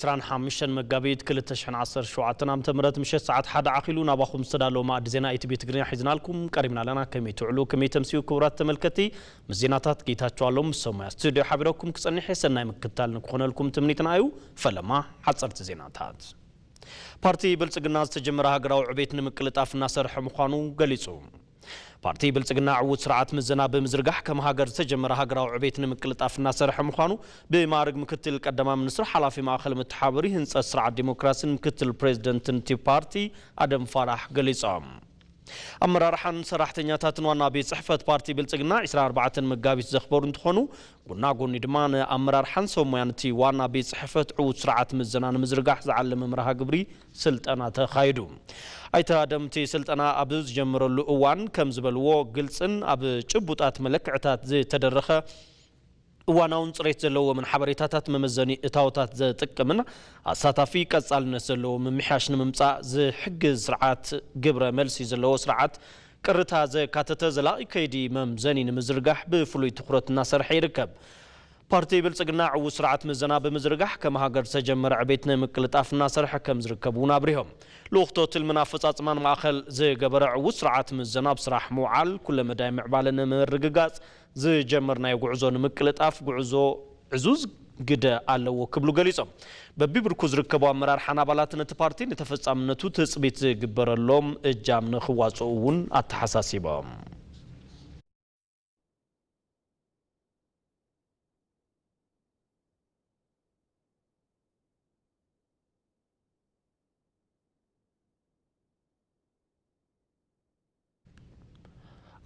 ዕስራን ሓሙሽተን መጋቢት ክልተ ሽሕን ዓሰርተ ሸውዓተን ዓመተ ምህረት ምሸት ሰዓት ሓደ ዓኺሉ ናባኹም ዝተዳለወ መኣዲ ዜና ኢቲቪ ትግርኛ ሒዝናልኩም ቀሪብና ኣለና። ከመይ ትውዕሉ፣ ከመይ ተምስዩ ክቡራት ተመልከቲ? ምስ ዜናታት ጌታቸው ኣለሙ ምስ ሰሙያ ስቱዲዮ ሓቢረኩም ክጸንሕ የሰናይ ምክትታል ንክኾነልኩም ትምኒትና እዩ። ፈለማ ሓጸርቲ ዜናታት። ፓርቲ ብልጽግና ዝተጀመረ ሃገራዊ ዕቤት ንምቅልጣፍ እናሰርሐ ምዃኑ ገሊጹ። ፓርቲ ብልጽግና ዕዉት ስርዓት ምዘና ብምዝርጋሕ ከም ሃገር ዝተጀመረ ሃገራዊ ዕቤት ንምቅልጣፍ እናሰርሐ ምዃኑ ብማዕርግ ምክትል ቀዳማይ ሚኒስትር ሓላፊ ማእኸል መተሓባበሪ ህንጸት ስርዓት ዲሞክራሲን ምክትል ፕሬዚደንትን እቲ ፓርቲ ኣደም ፋራሕ ገሊጾም። ኣመራርሓን ሰራሕተኛታትን ዋና ቤት ጽሕፈት ፓርቲ ብልጽግና ዕስራን ኣርባዕተን መጋቢት ዘኽበሩ እንትኾኑ፣ ጎና ጎኒ ድማ ንኣመራርሓን ሰብ ሞያን እቲ ዋና ቤት ጽሕፈት ዕዉት ስርዓት ምዘና ንምዝርጋሕ ዝዓለመ መርሃ ግብሪ ስልጠና ተኻይዱ። ኣይተ ኣደም እቲ ስልጠና ኣብ ዝጀመረሉ እዋን ከም ዝበልዎ፣ ግልጽን ኣብ ጭቡጣት መለክዕታት ዝተደረኸ እዋናውን ጽሬት ዘለዎምን ሓበሬታታት መመዘኒ እታወታት ዘጥቅምን ኣሳታፊ ቀጻልነት ዘለዎ ምምሕያሽ ንምምጻእ ዝሕግዝ ስርዓት ግብረ መልሲ ዘለዎ ስርዓት ቅርታ ዘካተተ ዘላቒ ከይዲ መምዘኒ ንምዝርጋሕ ብፍሉይ ትኹረት እናሰርሐ ይርከብ። ፓርቲ ብልጽግና ዕዉት ስርዓት ምዘና ብምዝርጋሕ ከም ሃገር ዝተጀመረ ዕቤት ንምቅልጣፍ እናሰርሐ ከም ዝርከብ እውን ኣብሪሆም። ልኡኽቶ ትልምን ኣፈጻጽማን ማእኸል ዝገበረ ዕዉት ስርዓት ምዘና ኣብ ስራሕ ምውዓል ኩለመዳይ ምዕባለ ንምርግጋጽ ዝጀመርናዮ ጉዕዞ ንምቅልጣፍ ጉዕዞ ዕዙዝ ግደ ኣለዎ ክብሉ ገሊጾም። በቢብርኩ ዝርከቡ ኣመራርሓን ኣባላትን እቲ ፓርቲ ንተፈጻምነቱ ትጽቢት ዝግበረሎም እጃም ንኽዋጽኡ እውን ኣተሓሳሲቦም።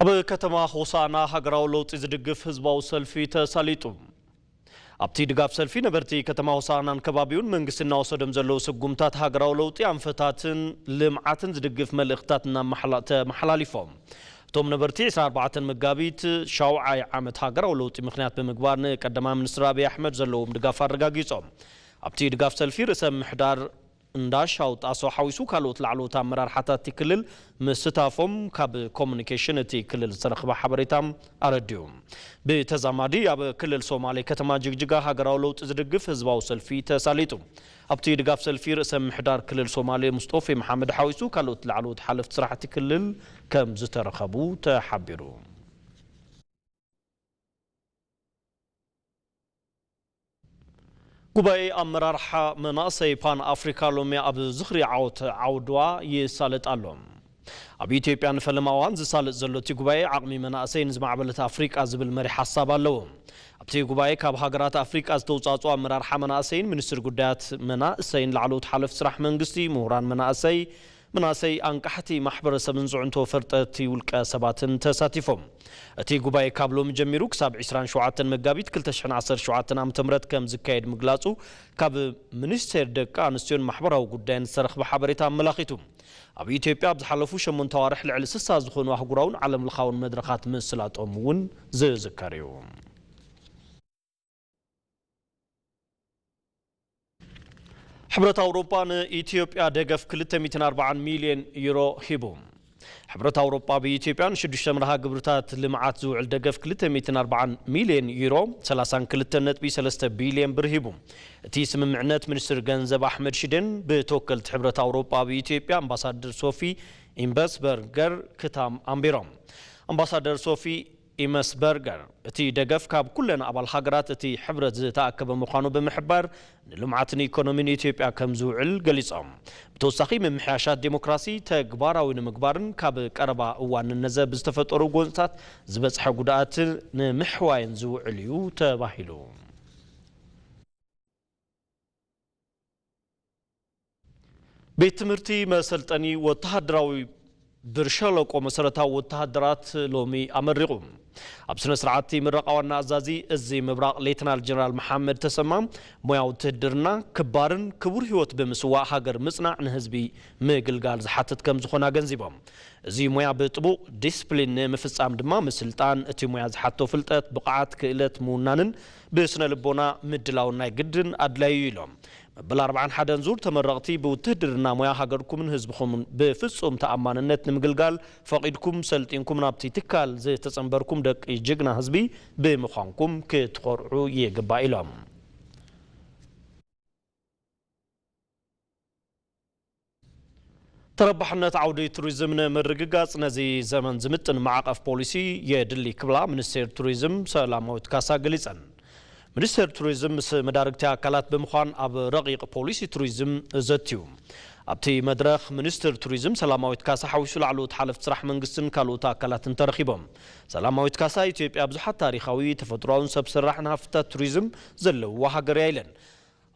ኣብ ከተማ ሆሳዕና ሃገራዊ ለውጢ ዝድግፍ ህዝባዊ ሰልፊ ተሳሊጡ። ኣብቲ ድጋፍ ሰልፊ ነበርቲ ከተማ ሆሳዕናን ከባቢውን መንግስቲ እናወሰዶም ዘለዉ ስጉምታት ሃገራዊ ለውጢ ኣንፈታትን ልምዓትን ዝድግፍ መልእኽትታት እናመሓላ-፣ ተመሓላሊፎም። እቶም ነበርቲ ዕስራን ኣርባዕተን መጋቢት ሻውዓይ ዓመት ሃገራዊ ለውጢ ምኽንያት ብምግባር ንቀዳማይ ሚኒስትር ኣብይ ኣሕመድ ዘለዎም ድጋፍ ኣረጋጊጾም። ኣብቲ ድጋፍ ሰልፊ ርእሰ ምምሕዳር እንዳሻው ጣሰው ሓዊሱ ካልኦት ላዕለዎት ኣመራርሓታት እቲ ክልል ምስታፎም ካብ ኮሙኒኬሽን እቲ ክልል ዝተረኽበ ሓበሬታ ኣረዲኡ። ብተዛማዲ ኣብ ክልል ሶማሌ ከተማ ጅግጅጋ ሃገራዊ ለውጢ ዝድግፍ ህዝባዊ ሰልፊ ተሳሊጡ። ኣብቲ ድጋፍ ሰልፊ ርእሰ ምምሕዳር ክልል ሶማሌ ሙስጦፌ መሓመድ ሓዊሱ ካልኦት ላዕለዎት ሓለፍቲ ስራሕቲ ክልል ከም ዝተረኸቡ ተሓቢሩ። ጉባኤ ኣመራርሓ መናእሰይ ፓን ኣፍሪካ ሎሚ ኣብ ዝኽሪ ዓወት ዓውድዋ ይሳለጥ ኣሎ። ኣብ ኢትዮጵያ ንፈለማ እዋን ዝሳለጥ ዘሎ እቲ ጉባኤ ዓቕሚ መናእሰይ ንዝማዕበለት ኣፍሪቃ ዝብል መሪ ሓሳብ ኣለዎ። ኣብቲ ጉባኤ ካብ ሃገራት ኣፍሪቃ ዝተውፃፅኡ ኣመራርሓ መናእሰይን ሚኒስትር ጉዳያት መናእሰይን ላዕለዎት ሓለፍቲ ስራሕ መንግስቲ፣ ምሁራን መናእሰይ፣ መናእሰይ ኣንቃሕቲ ማሕበረሰብን ዝዕንቶ ፈርጠቲ ውልቀ ሰባትን ተሳቲፎም። እቲ ጉባኤ ካብ ሎሚ ጀሚሩ ክሳብ ዕስራን ሸውዓተን መጋቢት ክልተ ሽሕን ዓሰርተ ሸውዓተን ዓመተ ምህረት ከም ዝካየድ ምግላጹ ካብ ሚኒስቴር ደቂ ኣንስትዮን ማሕበራዊ ጉዳይን ዝተረኽበ ሓበሬታ ኣመላኺቱ። ኣብ ኢትዮጵያ ኣብ ዝሓለፉ ሸሞንተ ኣዋርሕ ልዕሊ ስሳ ዝኾኑ ኣህጉራውን ዓለምለኻውን መድረኻት ምስላጦም እውን ዝዝከር እዩ። ሕብረት ኣውሮጳ ንኢትዮጵያ ደገፍ ክልተ ሚእትን ኣርባዓን ሚልዮን ዩሮ ሂቡ። ሕብረት ኣውሮጳ ብኢትዮጵያ ንሽዱሽተ መርሃ ግብርታት ልምዓት ዝውዕል ደገፍ ክልተ ሚእትን ኣርባዓን ሚልዮን ዩሮ፣ ሰላሳን ክልተን ነጥቢ ሰለስተ ቢልዮን ብር ሂቡ። እቲ ስምምዕነት ሚኒስትር ገንዘብ ኣሕመድ ሽዴን ብተወከልቲ ሕብረት ኣውሮጳ ኣብ ኢትዮጵያ ኣምባሳደር ሶፊ ኢምበስበርገር ክታም ኣንቢሮም። ኣምባሳደር ሶፊ ኢመስበርገር፣ እቲ ደገፍ ካብ ኩለን ኣባል ሃገራት እቲ ሕብረት ዝተኣከበ ምዃኑ ብምሕባር፣ ንልምዓትን ኢኮኖሚን ኢትዮጵያ ከም ዝውዕል ገሊጾም። ብተወሳኺ፣ ምምሕያሻት ዴሞክራሲ ተግባራዊ ንምግባርን ካብ ቀረባ እዋን ንነዘ ብዝተፈጠሩ ጎንፅታት ዝበፅሐ ጉድኣት ንምሕዋይን ዝውዕል እዩ ተባሂሉ። ቤት ትምህርቲ መሰልጠኒ ወተሃደራዊ ብር ሸለቆ መሰረታዊ ወተሃደራት ሎሚ ኣመሪቑ። ኣብ ስነ ስርዓት እቲ ምረቓ ዋና ኣዛዚ እዚ ምብራቕ ሌተናል ጀነራል መሓመድ ተሰማ፣ ሞያ ውትህድርና ክባርን ክቡር ህይወት ብምስዋእ ሃገር ምጽናዕ ንህዝቢ ምግልጋል ዝሓትት ከም ዝኾነ ኣገንዚቦም። እዚ ሞያ ብጥቡቕ ዲስፕሊን ንምፍጻም ድማ ምስልጣን፣ እቲ ሞያ ዝሓቶ ፍልጠት፣ ብቕዓት፣ ክእለት ምውናንን ብስነ ልቦና ምድላውን ናይ ግድን ኣድላዩ ኢሎም። መበል ኣርባዓን ሓደን ዙር ተመረቕቲ ብውትህድርና ሞያ ሃገርኩምን ህዝብኹምን ብፍጹም ተኣማንነት ንምግልጋል ፈቒድኩም ሰልጢንኩም ናብቲ ትካል ዝተጸንበርኩም ደቂ ጅግና ህዝቢ ብምዃንኩም ክትኾርዑ ይግባእ ኢሎም። ተረባሕነት ዓውዲ ቱሪዝም ንምርግጋጽ ነዚ ዘመን ዝምጥን ማዕቐፍ ፖሊሲ የድሊ ክብላ ሚኒስቴር ቱሪዝም ሰላማዊት ካሳ ገሊጸን። ሚኒስቴር ቱሪዝም ምስ መዳርግቲ ኣካላት ብምዃን ኣብ ረቂቕ ፖሊሲ ቱሪዝም ዘትዩ። ኣብቲ መድረኽ ሚኒስትር ቱሪዝም ሰላማዊት ካሳ ሓዊሱ ላዕለዎት ሓለፍቲ ስራሕ መንግስትን ካልኦት ኣካላትን ተረኺቦም። ሰላማዊት ካሳ ኢትዮጵያ ብዙሓት ታሪኻዊ፣ ተፈጥሮኣውን ሰብ ሰራሕን ሃፍትታት ቱሪዝም ዘለውዋ ሃገር እያ ኢለን።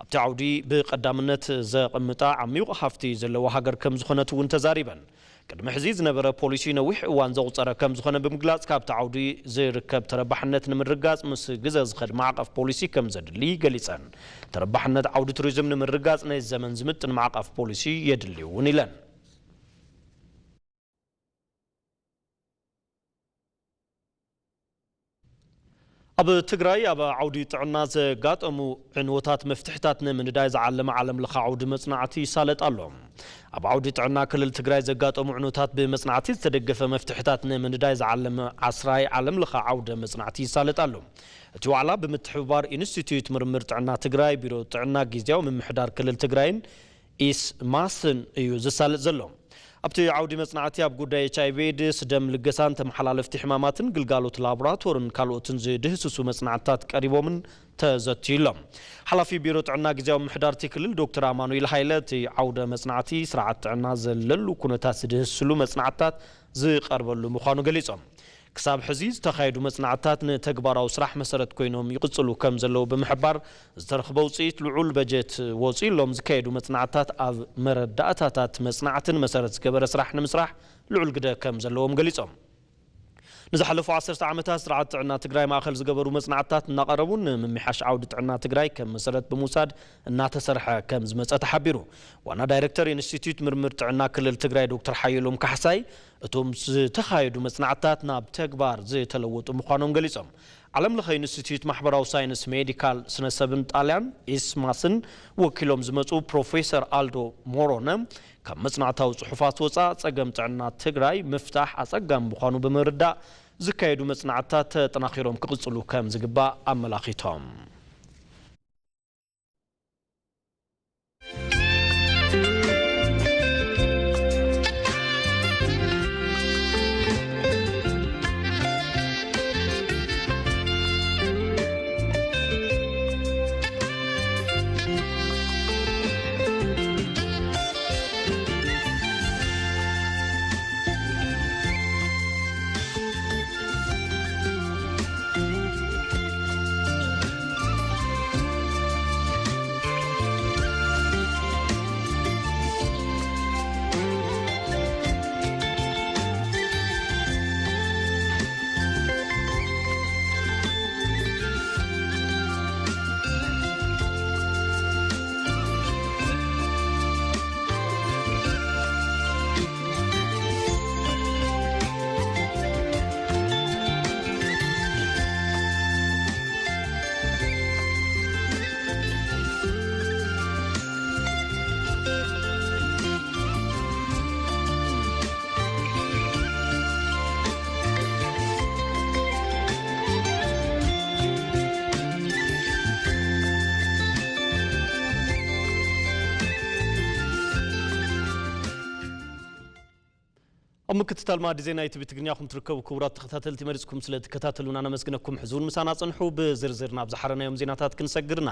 ኣብቲ ዓውዲ ብቐዳምነት ዘቐምጣ ዓሚቕ ሃፍቲ ዘለዋ ሃገር ከም ዝኾነት እውን ተዛሪበን። ቅድሚ ሕዚ ዝነበረ ፖሊሲ ነዊሕ እዋን ዘቑጸረ ከም ዝኾነ ብምግላጽ፣ ካብቲ ዓውዲ ዝርከብ ተረባሕነት ንምርጋጽ ምስ ግዘ ዝኸድ ማዕቐፍ ፖሊሲ ከም ዘድሊ ገሊጸን። ተረባሕነት ዓውዲ ቱሪዝም ንምርጋጽ ነዚ ዘመን ዝምጥን ማዕቐፍ ፖሊሲ የድሊ እውን ኢለን። ኣብ ትግራይ ኣብ ዓውዲ ጥዕና ዘጋጠሙ ዕንወታት መፍትሕታት ንምንዳይ ዝዓለመ ዓለም ለኸ ዓውዲ መጽናዕቲ ይሳለጥ ኣሎ። ኣብ ዓውዲ ጥዕና ክልል ትግራይ ዘጋጠሙ ዕንወታት ብመጽናዕቲ ዝተደገፈ መፍትሕታት ንምንዳይ ዝዓለመ ዓስራይ ዓለም ለኸ ዓውደ መጽናዕቲ ይሳለጥ ኣሎ። እቲ ዋዕላ ብምትሕብባር ኢንስቲትዩት ምርምር ጥዕና ትግራይ፣ ቢሮ ጥዕና ጊዜያዊ ምምሕዳር ክልል ትግራይን ኢስማስን እዩ ዝሳለጥ ዘሎ። ኣብቲ ዓውዲ መጽናዕቲ ኣብ ጉዳይ ኤች ኣይ ቪ ኤድስ፣ ደም ልገሳን ተመሓላለፍቲ ሕማማትን ግልጋሎት ላቦራቶርን ካልኦትን ዝድህስሱ መጽናዕትታት ቀሪቦምን ተዘትዩሎም። ሓላፊ ቢሮ ጥዕና ግዜያዊ ምምሕዳር እቲ ክልል ዶክተር ኣማኑኤል ሃይለ፣ እቲ ዓውደ መጽናዕቲ ስርዓት ጥዕና ዘለሉ ኩነታት ዝድህስሉ መጽናዕትታት ዝቐርበሉ ምዃኑ ገሊጾም። ክሳብ ሕዚ ዝተኻየዱ መጽናዕትታት ንተግባራዊ ስራሕ መሰረት ኮይኖም ይቕጽሉ ከም ዘለዉ ብምሕባር፣ ዝተረኽበ ውጽኢት ልዑል በጀት ወጺኡሎም ዝካየዱ መጽናዕትታት ኣብ መረዳእታታት መጽናዕትን መሰረት ዝገበረ ስራሕ ንምስራሕ ልዑል ግደ ከም ዘለዎም ገሊጾም። ንዝሓለፉ ዓሰርተ ዓመታት ስርዓት ጥዕና ትግራይ ማእኸል ዝገበሩ መጽናዕትታት እናቐረቡ ንምምሕያሽ ዓውዲ ጥዕና ትግራይ ከም መሰረት ብምውሳድ እናተሰርሐ ከም ዝመጸ ተሓቢሩ። ዋና ዳይሬክተር ኢንስቲትዩት ምርምር ጥዕና ክልል ትግራይ ዶክተር ሓየሎም ካሕሳይ፣ እቶም ዝተኻየዱ መጽናዕትታት ናብ ተግባር ዝተለወጡ ምዃኖም ገሊጾም። ዓለም ለኸ ኢንስቲትዩት ማሕበራዊ ሳይንስ ሜዲካል ስነሰብን ጣልያን ኢስማስን ወኪሎም ዝመጹ ፕሮፌሰር ኣልዶ ሞሮነ፣ ካብ መጽናዕታዊ ጽሑፋት ወጻእ ጸገም ጥዕና ትግራይ ምፍታሕ ኣጸጋሚ ምዃኑ ብምርዳእ፣ ዝካየዱ መጽናዕትታት ተጠናኺሮም ክቕጽሉ ከም ዝግባእ ኣመላኺቶም። ኣብ ምክትታል ማዕዲ ዜና ኢቲቪ ትግርኛ ኹም ትርከቡ ክቡራት ተኸታተልቲ፣ መሪጽኩም ስለ ትከታተሉና ነመስግነኩም። ሕዚ እውን ምሳና ጽንሑ። ብዝርዝር ናብ ዝሓረናዮም ዜናታት ክንሰግርና።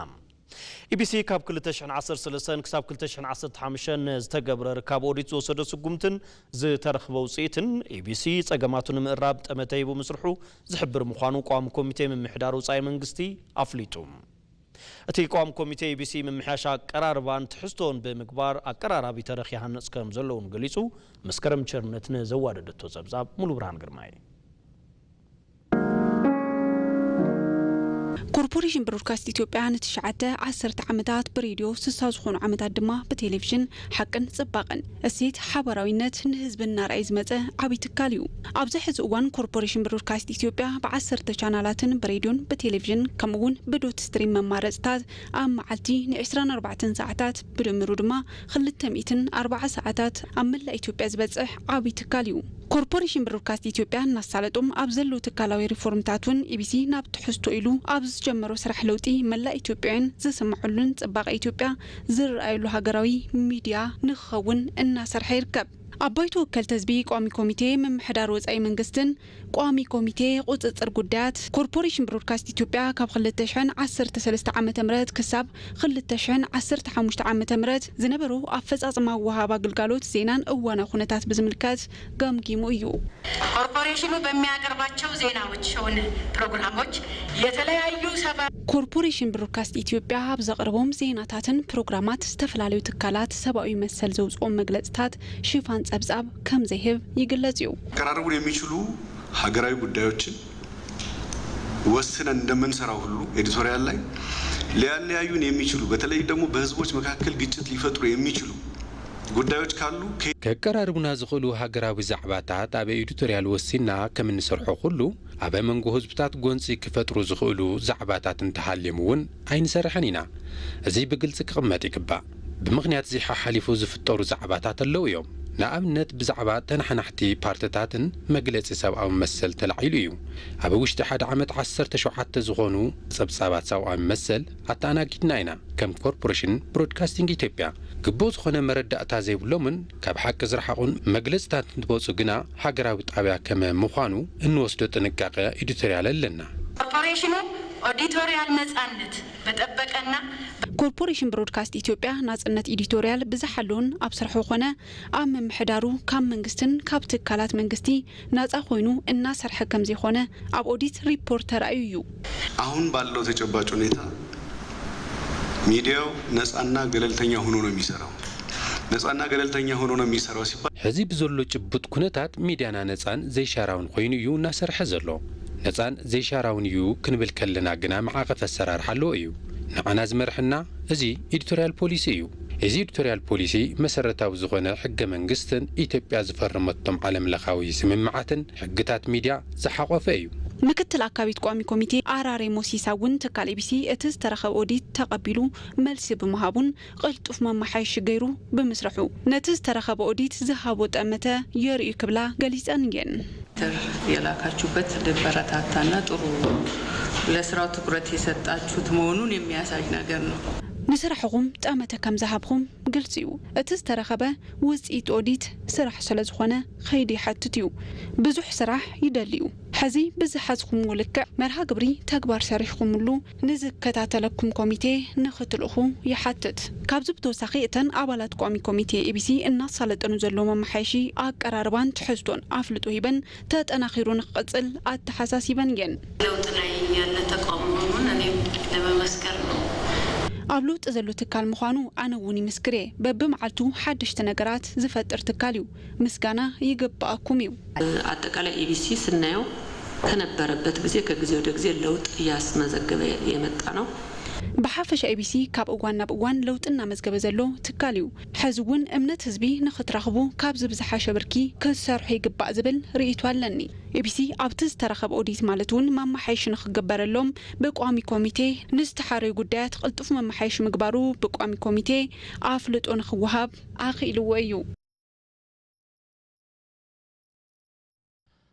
ኢቢሲ ካብ ክልተ ሽሕን ዓሰርተ ሰለስተን ክሳብ ክልተ ሽሕን ዓሰርተ ሓሙሽተን ዝተገብረ ርካብ ኦዲት ዝወሰዶ ስጉምትን ዝተረኽበ ውጽኢትን፣ ኢቢሲ ጸገማቱ ንምእራብ ጠመተ ሂቡ ምስርሑ ዝሕብር ምዃኑ ቋሚ ኮሚቴ ምምሕዳር ወጻኢ መንግስቲ ኣፍሊጡ። እቲ ቋሚ ኮሚቴ፣ ኢቢሲ ምምሕያሽ ኣቀራርባን ትሕዝቶን ብምግባር ኣቀራራቢ ተረኽ ይሃንጽ ከም ዘለውን ገሊጹ። መስከረም ቸርነት ንዘዋደደቶ ጸብጻብ ሙሉ ብርሃን ግርማይ። ኮርፖሬሽን ብሮድካስት ኢትዮጵያ ንትሽዓተ ዓሰርተ ዓመታት ብሬድዮ፣ ስሳ ዝኾኑ ዓመታት ድማ ብቴሌቪዥን ሓቅን ጽባቕን፣ እሴት ሓባራዊነት ንህዝብን እናርኣየ ዝመጸ ዓብዪ ትካል እዩ። ኣብዚ ሕዚ እዋን ኮርፖሬሽን ብሮድካስት ኢትዮጵያ ብዓሰርተ ቻናላትን ብሬድዮን ብቴሌቪዥን ከምኡ እውን ብዶት ስትሪም መማረጽታት ኣብ መዓልቲ ንዕስራን ኣርባዕተን ሰዓታት ብድምሩ ድማ ክልተ ሚእትን ኣርባዓ ሰዓታት ኣብ መላእ ኢትዮጵያ ዝበጽሕ ዓብዪ ትካል እዩ። ኮርፖሬሽን ብሮድካስት ኢትዮጵያ እናሳለጦም ኣብ ዘለዉ ትካላዊ ሪፎርምታት እውን ኢቢሲ ናብ ትሕዝቶ ኢሉ ኣብ ዝጀመሮ ስራሕ ለውጢ መላእ ኢትዮጵያውያን ዝስምዐሉን ጽባቐ ኢትዮጵያ ዝረኣየሉ ሃገራዊ ሚድያ ንክኸውን እናሰርሐ ይርከብ። ኣብ ባይቶ ወከልቲ ህዝቢ ቋሚ ኮሚቴ ምምሕዳር ወጻኢ መንግስትን ቋሚ ኮሚቴ ቁጽጽር ጉዳያት ኮርፖሬሽን ብሮድካስት ኢትዮጵያ ካብ ክልተ ሽሕን ዓሰርተ ሰለስተ ዓመተ ምህረት ክሳብ ክልተ ሽሕን ዓሰርተ ሓሙሽተ ዓመተ ምህረት ዝነበሩ ኣፈጻጽማ ወሃብ ኣገልጋሎት ዜናን እዋናዊ ኩነታት ብዝምልከት ገምጊሙ እዩ። ኮርፖሬሽኑ በሚያቀርባቸው ዜናዎች ሆነ ፕሮግራሞች የተለያዩ ሰባ ኮርፖሬሽን ብሮድካስት ኢትዮጵያ ኣብ ዘቕርቦም ዜናታትን ፕሮግራማት ዝተፈላለዩ ትካላት ሰብኣዊ መሰል ዘውፅኦም መግለፅታት ሽፋን ፀብፃብ ከም ዘይህብ ይግለፅ እዩ። ሊያቀራርቡን የሚችሉ ሀገራዊ ጉዳዮችን ወስነን እንደምንሰራው ሁሉ ኤዲቶሪያል ላይ ሊያለያዩን የሚችሉ በተለይ ደግሞ በህዝቦች መካከል ግጭት ሊፈጥሩ የሚችሉ ጉዳዮች ካሉ ከ- ከቀራርቡና ዝኽእሉ ሃገራዊ ዛዕባታት ኣብ ኤዲቶሪያል ወሲንና ከም እንሰርሖ ኩሉ፣ ኣብ መንጎ ህዝብታት ጎንጺ ክፈጥሩ ዝኽእሉ ዛዕባታት እንተሃልዮም እውን ኣይንሰርሕን ኢና። እዚ ብግልጺ ክቕመጥ ይግባእ። ብምኽንያት እዚ ሓሓሊፉ ዝፍጠሩ ዛዕባታት ኣለዉ እዮም። ንኣብነት ብዛዕባ ተናሓናሕቲ ፓርትታትን መግለጺ ሰብኣዊ መሰል ተላዒሉ እዩ። ኣብ ውሽጢ ሓደ ዓመት ዓሰርተ ሸውዓተ ዝኾኑ ጸብጻባት ሰብኣዊ መሰል ኣተኣናጊድና ኢና። ከም ኮርፖሬሽን ብሮድካስቲንግ ኢትዮጵያ ግቡእ ዝኾነ መረዳእታ ዘይብሎምን ካብ ሓቂ ዝረሓቑን መግለጽታት እንትወጹ ግና ሃገራዊ ጣብያ ከም ምዃኑ እንወስዶ ጥንቃቐ ኤዲቶሪያል ኣለና። ኮርፖሬሽኑ ኦዲቶሪያል ነጻነት በጠበቀና ኮርፖሬሽን ብሮድካስት ኢትዮጵያ ናጽነት ኤዲቶሪያል ብዝሓሉን ኣብ ስርሑ ኾነ ኣብ ምምሕዳሩ ካብ መንግስትን ካብ ትካላት መንግስቲ ናጻ ኮይኑ እናሰርሐ ከም ዘይኾነ ኣብ ኦዲት ሪፖርት ተራእዩ እዩ። አሁን ባለው ተጨባጭ ሁኔታ ሚዲያው ነጻና ገለልተኛ ሆኖ ነው የሚሰራው። ነጻና ገለልተኛ ሆኖ ነው የሚሰራው ሲባል ሕዚ ብዘሎ ጭቡጥ ኩነታት ሚድያና ነጻን ዘይሻራውን ኮይኑ እዩ እናሰርሐ ዘሎ። ነጻን ዘይሻራውን እዩ ክንብል ከለና ግና መዓቐፍ ኣሰራርሓ ኣለዎ እዩ። ንዓና ዝመርሐና እዚ ኤዲቶሪያል ፖሊሲ እዩ። እዚ ኤዲቶሪያል ፖሊሲ መሰረታዊ ዝኾነ ሕገ መንግስትን ኢትዮጵያ ዝፈረመቶም ዓለም ለኻዊ ስምምዓትን ሕግታት ሚድያ ዝሓቖፈ እዩ። ምክትል ኣካቢት ቋሚ ኮሚቴ ኣራሬ ሞሲሳ እውን ትካል ኤቢሲ እቲ ዝተረኸበ ኦዲት ተቐቢሉ መልሲ ብምሃቡን ቅልጡፍ መመሓየሺ ገይሩ ብምስርሑ ነቲ ዝተረኸበ ኦዲት ዝሃቦ ጠመተ የርእዩ ክብላ ገሊጸን እየን። ትር የላካችሁበት ልበረታታና ጥሩ ለስራው ትኩረት የሰጣችሁት መሆኑን የሚያሳይ ነገር ነው። ንስራሕኹም ጠመተ ከም ዝሃብኹም ግልፂ እዩ። እቲ ዝተረኸበ ውፅኢት ኦዲት ስራሕ ስለ ዝኾነ ኸይዲ ይሓትት እዩ። ብዙሕ ስራሕ ይደሊ እዩ። ሕዚ ብዝሓዝኹምዎ ልክዕ መርሃ ግብሪ ተግባር ሰሪሕኹምሉ ንዝከታተለኩም ኮሚቴ ንኽትልእኹ ይሓትት። ካብዚ ብተወሳኺ እተን ኣባላት ቋሚ ኮሚቴ ኤቢሲ እናሳለጠኑ ዘለዉ መመሓየሺ ኣቀራርባን ትሕዝቶን ኣፍልጦ ሂበን ተጠናኺሩ ንክቐፅል ኣተሓሳሲበን እየን። ለውጥ ላይ ያለ ተቋም መሆኑን እኔም ለመመስከር ነው። ኣብ ለውጢ ዘሎ ትካል ምዃኑ ኣነ እውን ይምስክር እየ። በብመዓልቱ ሓደሽቲ ነገራት ዝፈጥር ትካል እዩ። ምስጋና ይግባኣኩም እዩ። አጠቃላይ ኢቢሲ ስናየው ከነበረበት ጊዜ ከጊዜ ወደ ጊዜ ለውጥ እያስመዘገበ የመጣ ነው። ብሓፈሻ ኤቢሲ ካብ እዋን ናብ እዋን ለውጢ እናመዝገበ ዘሎ ትካል እዩ። ሕዚ እውን እምነት ህዝቢ ንኽትረኽቡ ካብዚ ብዝሓሸ ብርኪ ክትሰርሑ ይግባእ ዝብል ርእይቶ ኣለኒ። ኤቢሲ ኣብቲ ዝተረኸበ ኦዲት ማለት እውን መመሓየሺ ንኽግበረሎም ብቋሚ ኮሚቴ ንዝተሓረዩ ጉዳያት ቅልጡፍ መመሓየሺ ምግባሩ ብቋሚ ኮሚቴ ኣፍልጦ ንኽወሃብ ኣኽኢልዎ እዩ።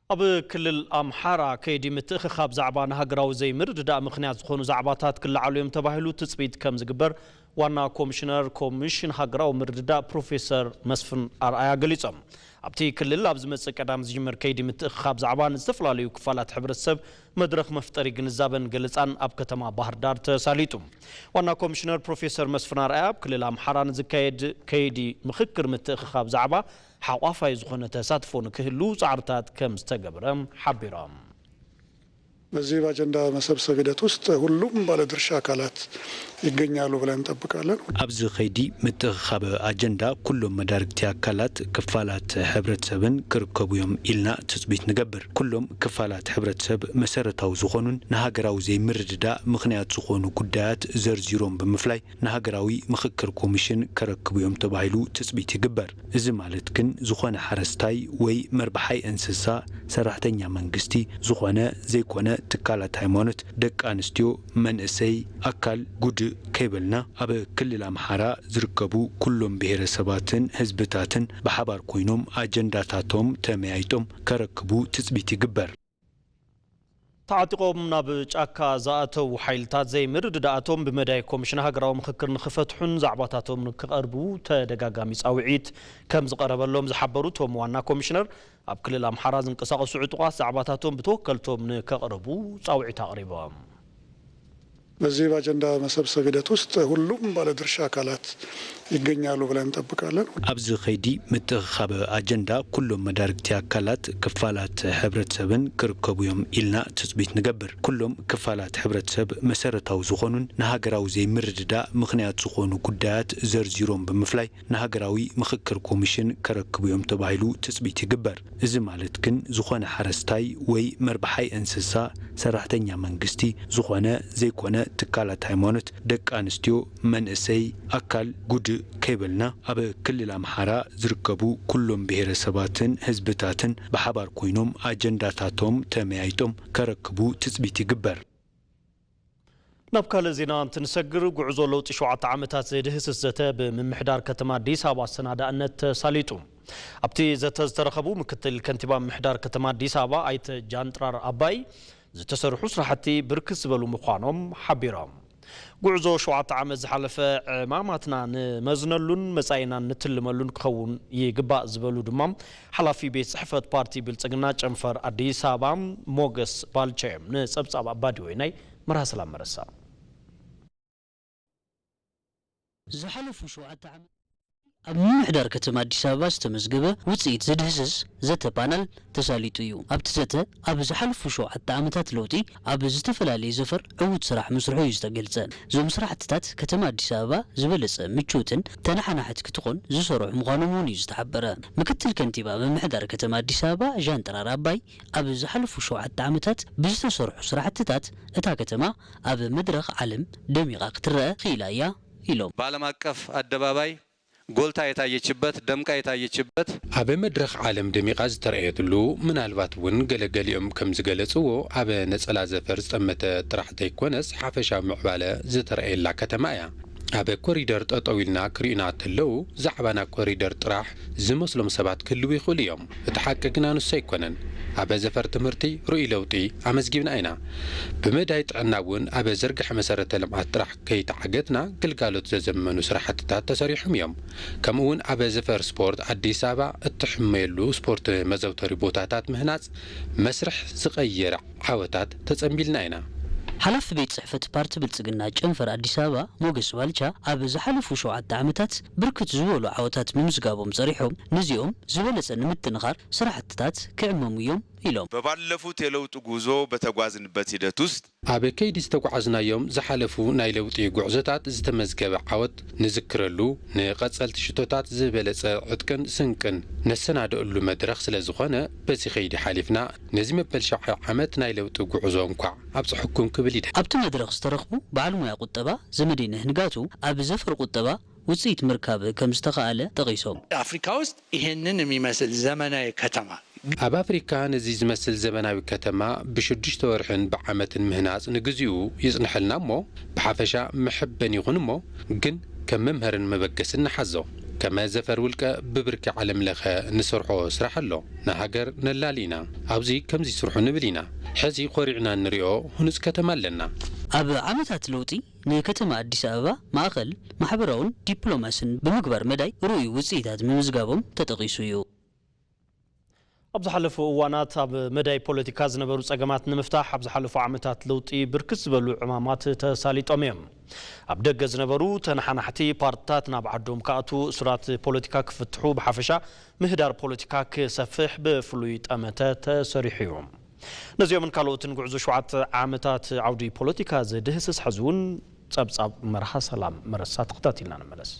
ኣብ ክልል ኣምሓራ ከይዲ ምትእኽኻብ ዛዕባ ንሃገራዊ ዘይምርድዳእ ምኽንያት ዝኾኑ ዛዕባታት ክለዓሉ እዮም ተባሂሉ ትፅቢት ከም ዝግበር ዋና ኮሚሽነር ኮሚሽን ሃገራዊ ምርድዳእ ፕሮፌሰር መስፍን ኣርኣያ ገሊፆም። ኣብቲ ክልል ኣብ ዝመፅእ ቀዳም ዝጅመር ከይዲ ምትእኽኻብ ዛዕባ ንዝተፈላለዩ ክፋላት ሕብረተሰብ መድረኽ መፍጠሪ ግንዛበን ገለፃን ኣብ ከተማ ባህር ዳር ተሳሊጡ። ዋና ኮሚሽነር ፕሮፌሰር መስፍን ኣርኣያ ኣብ ክልል ኣምሓራ ንዝካየድ ከይዲ ምኽክር ምትእኽኻብ ዛዕባ ሓቋፋይ ዝኾነ ተሳትፎ ንክህሉ ፃዕርታት ከም ዝተገብረ ሓቢሮም። በዚህ በአጀንዳ መሰብሰብ ሂደት ውስጥ ሁሉም ባለድርሻ አካላት ይገኛሉ ብለን እንጠብቃለን። ኣብዚ ኸይዲ ምትእኽኻብ ኣጀንዳ ኩሎም መዳርግቲ ኣካላት ክፋላት ሕብረተሰብን ክርከቡ እዮም ኢልና ትፅቢት ንገብር። ኩሎም ክፋላት ሕብረተሰብ መሰረታዊ ዝኾኑን ንሃገራዊ ዘይምርድዳእ ምኽንያት ዝኾኑ ጉዳያት ዘርዚሮም ብምፍላይ ንሃገራዊ ምኽክር ኮሚሽን ከረክቡ እዮም ተባሂሉ ትፅቢት ይግበር። እዚ ማለት ግን ዝኾነ ሓረስታይ ወይ መርብሓይ እንስሳ፣ ሰራሕተኛ መንግስቲ፣ ዝኾነ ዘይኮነ ትካላት ሃይማኖት፣ ደቂ ኣንስትዮ፣ መንእሰይ፣ ኣካል ጉድእ ከይበልና ኣብ ክልል ኣምሓራ ዝርከቡ ኩሎም ብሄረሰባትን ህዝብታትን ብሓባር ኮይኖም ኣጀንዳታቶም ተመያይጦም ከረክቡ ትፅቢት ይግበር። ዓጢቖም ናብ ጫካ ዝኣተዉ ሓይልታት ዘይምርድዳኣቶም ብመዳይ ኮሚሽን ሃገራዊ ምኽክር ንኽፈትሑን ዛዕባታቶም ንክቐርቡ ተደጋጋሚ ጻውዒት ከም ዝቐረበሎም ዝሓበሩ እቶም ዋና ኮሚሽነር፣ ኣብ ክልል ኣምሓራ ዝንቀሳቐሱ ዕጡቓት ዛዕባታቶም ብተወከልቶም ንከቕርቡ ጻውዒት ኣቕሪቦም። በዚህ በአጀንዳ መሰብሰብ ሂደት ውስጥ ሁሉም ባለድርሻ አካላት ይገኛሉ ብለን እንጠብቃለን። ኣብዚ ኸይዲ ምትእኽኻብ ኣጀንዳ ኩሎም መዳርግቲ ኣካላት ክፋላት ሕብረተሰብን ክርከቡ እዮም ኢልና ትፅቢት ንገብር። ኩሎም ክፋላት ሕብረተሰብ መሰረታዊ ዝኾኑን ንሃገራዊ ዘይምርድዳእ ምኽንያት ዝኾኑ ጉዳያት ዘርዚሮም ብምፍላይ ንሃገራዊ ምኽክር ኮሚሽን ከረክቡ እዮም ተባሂሉ ትፅቢት ይግበር። እዚ ማለት ግን ዝኾነ ሓረስታይ ወይ መርብሓይ እንስሳ፣ ሰራሕተኛ መንግስቲ፣ ዝኾነ ዘይኮነ ትካላት ሃይማኖት፣ ደቂ ኣንስትዮ፣ መንእሰይ፣ ኣካል ጉድእ ከይበልና ኣብ ክልል ኣምሓራ ዝርከቡ ኩሎም ብሄረሰባትን ህዝብታትን ብሓባር ኮይኖም ኣጀንዳታቶም ተመያይጦም ከረክቡ ትፅቢት ይግበር። ናብ ካልእ ዜና እንትንሰግር፣ ጉዕዞ ለውጢ ሸውዓተ ዓመታት ዝድህስስ ዘተ ብምምሕዳር ከተማ ኣዲስ ኣበባ ኣሰናዳእነት ተሳሊጡ። ኣብቲ ዘተ ዝተረኸቡ ምክትል ከንቲባ ምምሕዳር ከተማ ኣዲስ ኣበባ ኣይተ ጃንጥራር ኣባይ፣ ዝተሰርሑ ስራሕቲ ብርክት ዝበሉ ምዃኖም ሓቢሮም። ጉዕዞ ሸውዓተ ዓመት ዝሓለፈ ዕማማትና ንመዝነሉን መጻኢና ንትልመሉን ክኸውን ይግባእ ዝበሉ ድማ ሓላፊ ቤት ጽሕፈት ፓርቲ ብልጽግና ጨንፈር ኣዲስ ኣበባ ሞገስ ባልቻ እዮም። ንጸብጻብ ኣባዲ ወይናይ መርሃ ሰላም መረሳ። ዝሓለፉ ሸውዓተ ዓመት ኣብ ምምሕዳር ከተማ ኣዲስ ኣበባ ዝተመዝገበ ውፅኢት ዝድህስስ ዘተ ፓናል ተሳሊጡ እዩ። ኣብቲ ዘተ ኣብ ዝሓለፉ ሸውዓተ ዓመታት ለውጢ ኣብ ዝተፈላለየ ዘፈር ዕዉት ስራሕ ምስርሑ እዩ ዝተገልጸ። እዞም ስራሕትታት ከተማ ኣዲስ ኣበባ ዝበለጸ ምችውትን ተነሓናሕት ክትኾን ዝሰርሑ ምዃኖም እውን እዩ ዝተሓበረ። ምክትል ከንቲባ ምምሕዳር ከተማ ኣዲስ ኣበባ ዣን ጥራር ኣባይ ኣብ ዝሓለፉ ሸውዓተ ዓመታት ብዝተሰርሑ ስራሕትታት እታ ከተማ ኣብ መድረኽ ዓለም ደሚቓ ክትረአ ክኢላ እያ ኢሎም። በዓለም አቀፍ አደባባይ ጎልታ የታየችበት፣ ደምቃ የታየችበት። ኣብ መድረኽ ዓለም ደሚቓ ዝተረኣየትሉ፣ ምናልባት እውን ገለገሊኦም ከም ዝገለጽዎ ኣብ ነጸላ ዘፈር ዝጠመተ ጥራሕ ዘይኮነስ ሓፈሻዊ ምዕባለ ዝተረኣየላ ከተማ እያ። ኣብ ኮሪደር ጠጠው ኢልና ክርእዩና ተለዉ ዛዕባና ኮሪደር ጥራሕ ዝመስሎም ሰባት ክህልዉ ይኽእሉ እዮም። እቲ ሓቂ ግና ንሱ ኣይኮነን። ኣብ ዘፈር ትምህርቲ ርኡይ ለውጢ ኣመዝጊብና ኢና። ብመዳይ ጥዕና እውን ኣብ ዘርግሐ መሰረተ ልምዓት ጥራሕ ከይተዓገትና ግልጋሎት ዘዘመኑ ስራሕትታት ተሰሪሖም እዮም። ከምኡ እውን ኣብ ዘፈር ስፖርት ኣዲስ ኣበባ እትሕመየሉ ስፖርት መዘውተሪ ቦታታት ምህናፅ መስርሕ ዝቐየረ ዓወታት ተፀንቢልና ኢና። ሓላፊ ቤት ፅሕፈት ፓርቲ ብልፅግና ጨንፈር ኣዲስ ኣበባ ሞገስ ባልቻ ኣብ ዝሓለፉ ሸውዓተ ዓመታት ብርክት ዝበሉ ዓወታት ምምዝጋቦም ፀሪሖም ነዚኦም ዝበለፀ ንምጥንኻር ስራሕትታት ክዕመሙ እዮም ኢሎም። በባለፉት የለውጥ ጉዞ በተጓዝንበት ሂደት ውስጥ ኣብ ከይዲ ዝተጓዓዝናዮም ዝሓለፉ ናይ ለውጢ ጉዕዞታት ዝተመዝገበ ዓወት ንዝክረሉ፣ ንቐፀልቲ ሽቶታት ዝበለፀ ዕጥቅን ስንቅን ነሰናድኣሉ መድረኽ ስለ ዝኾነ በዚ ከይዲ ሓሊፍና ነዚ መበል ሸውዓይ ዓመት ናይ ለውጢ ጉዕዞ እንኳዕ ኣብፀሐኩም ክብል ይደሊ። ኣብቲ መድረኽ ዝተረኽቡ በዓል ሞያ ቁጠባ ዘመዴነህ ንጋቱ ኣብ ዘፈር ቁጠባ ውፅኢት ምርካብ ከም ዝተኻኣለ ጠቒሶም። አፍሪካ ውስጥ ይህንን የሚመስል ዘመናዊ ከተማ ኣብ ኣፍሪካ ነዚ ዝመስል ዘመናዊ ከተማ ብሽዱሽተ ወርሕን ብዓመትን ምህናፅ ንግዚኡ ይፅንሐልና እሞ ብሓፈሻ መሐበኒ ይኹን እሞ ግን ከም መምሀርን መበገስን ንሓዞ። ከም ዘፈር ውልቀ ብብርኪ ዓለም ለኸ ንሰርሖ ስራሕ ኣሎ። ንሃገር ነላሊ ኢና። ኣብዚ ከምዚ ስርሑ ንብል ኢና። ሕዚ ኮሪዕና እንሪኦ ህኑፅ ከተማ ኣለና። ኣብ ዓመታት ለውጢ ንከተማ ኣዲስ ኣበባ ማእኸል ማሕበራውን ዲፕሎማስን ብምግባር መዳይ ርኡይ ውፅኢታት ምምዝጋቦም ተጠቒሱ እዩ። ኣብ ዝሓለፉ እዋናት ኣብ መዳይ ፖለቲካ ዝነበሩ ጸገማት ንምፍታሕ ኣብ ዝሓለፉ ዓመታት ለውጢ ብርክት ዝበሉ ዕማማት ተሳሊጦም እዮም። ኣብ ደገ ዝነበሩ ተነሓናሕቲ ፓርትታት ናብ ዓዶም ክኣትዉ፣ እሱራት ፖለቲካ ክፍትሑ፣ ብሓፈሻ ምህዳር ፖለቲካ ክሰፍሕ ብፍሉይ ጠመተ ተሰሪሑ እዩ። ነዚኦምን ካልኦትን ጉዕዞ ሸውዓተ ዓመታት ዓውዲ ፖለቲካ ዝድህስስ ሕዚ እውን ጸብጻብ መርሃ ሰላም መረሳ ተኸታቲልና ንመለስ።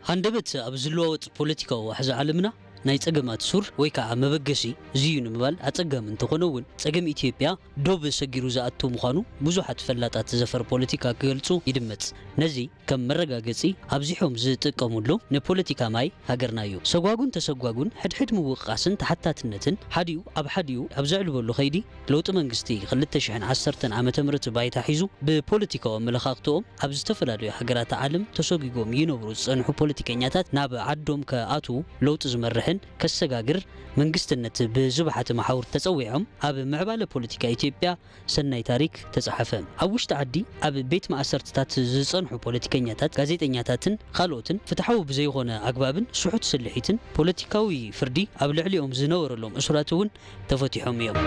ሃንደበት ኣብ ዝለዋወጥ ፖለቲካዊ ዋሕዚ ዓለምና ናይ ጸገማት ሱር ወይ ከዓ መበገሲ እዚ እዩ ንምባል ኣጸጋሚ እንተኾነ እውን ጸገም ኢትዮጵያ ዶብ ሰጊሩ ዝኣቱ ምዃኑ ብዙሓት ፈላጣት ዘፈር ፖለቲካ ክገልጹ ይድመጽ። ነዚ ከም መረጋገጺ ኣብዚሖም ዝጥቀሙሉ ንፖለቲካ ማይ ሃገርና እዩ። ሰጓጉን ተሰጓጉን ሕድሕድ ምውቕቓስን ተሓታትነትን ሓዲኡ ኣብ ሓዲኡ ኣብ ዘዕልበሉ ከይዲ ለውጢ መንግስቲ ክልተ ሽሕን ዓሰርተን ዓመተ ምህረት ባይታ ሒዙ ብፖለቲካዊ ኣመለኻኽትኦም ኣብ ዝተፈላለዩ ሃገራት ዓለም ተሰጒጎም ይነብሩ ዝጸንሑ ፖለቲከኛታት ናብ ዓዶም ክኣትዉ ለውጢ ዝመርሕን ከሰጋግር መንግስትነት ብዝበሓት መሓውር ተጸዊዖም ኣብ ምዕባለ ፖለቲካ ኢትዮጵያ ሰናይ ታሪክ ተጻሓፈ። ኣብ ውሽጢ ዓዲ ኣብ ቤት ማእሰርትታት ዝጸንሑ ፖለቲከኛታት፣ ጋዜጠኛታትን ካልኦትን ፍትሓዊ ብዘይኾነ ኣግባብን ስሑት ስልሒትን ፖለቲካዊ ፍርዲ ኣብ ልዕሊኦም ዝነበረሎም እሱራት እውን ተፈቲሖም እዮም።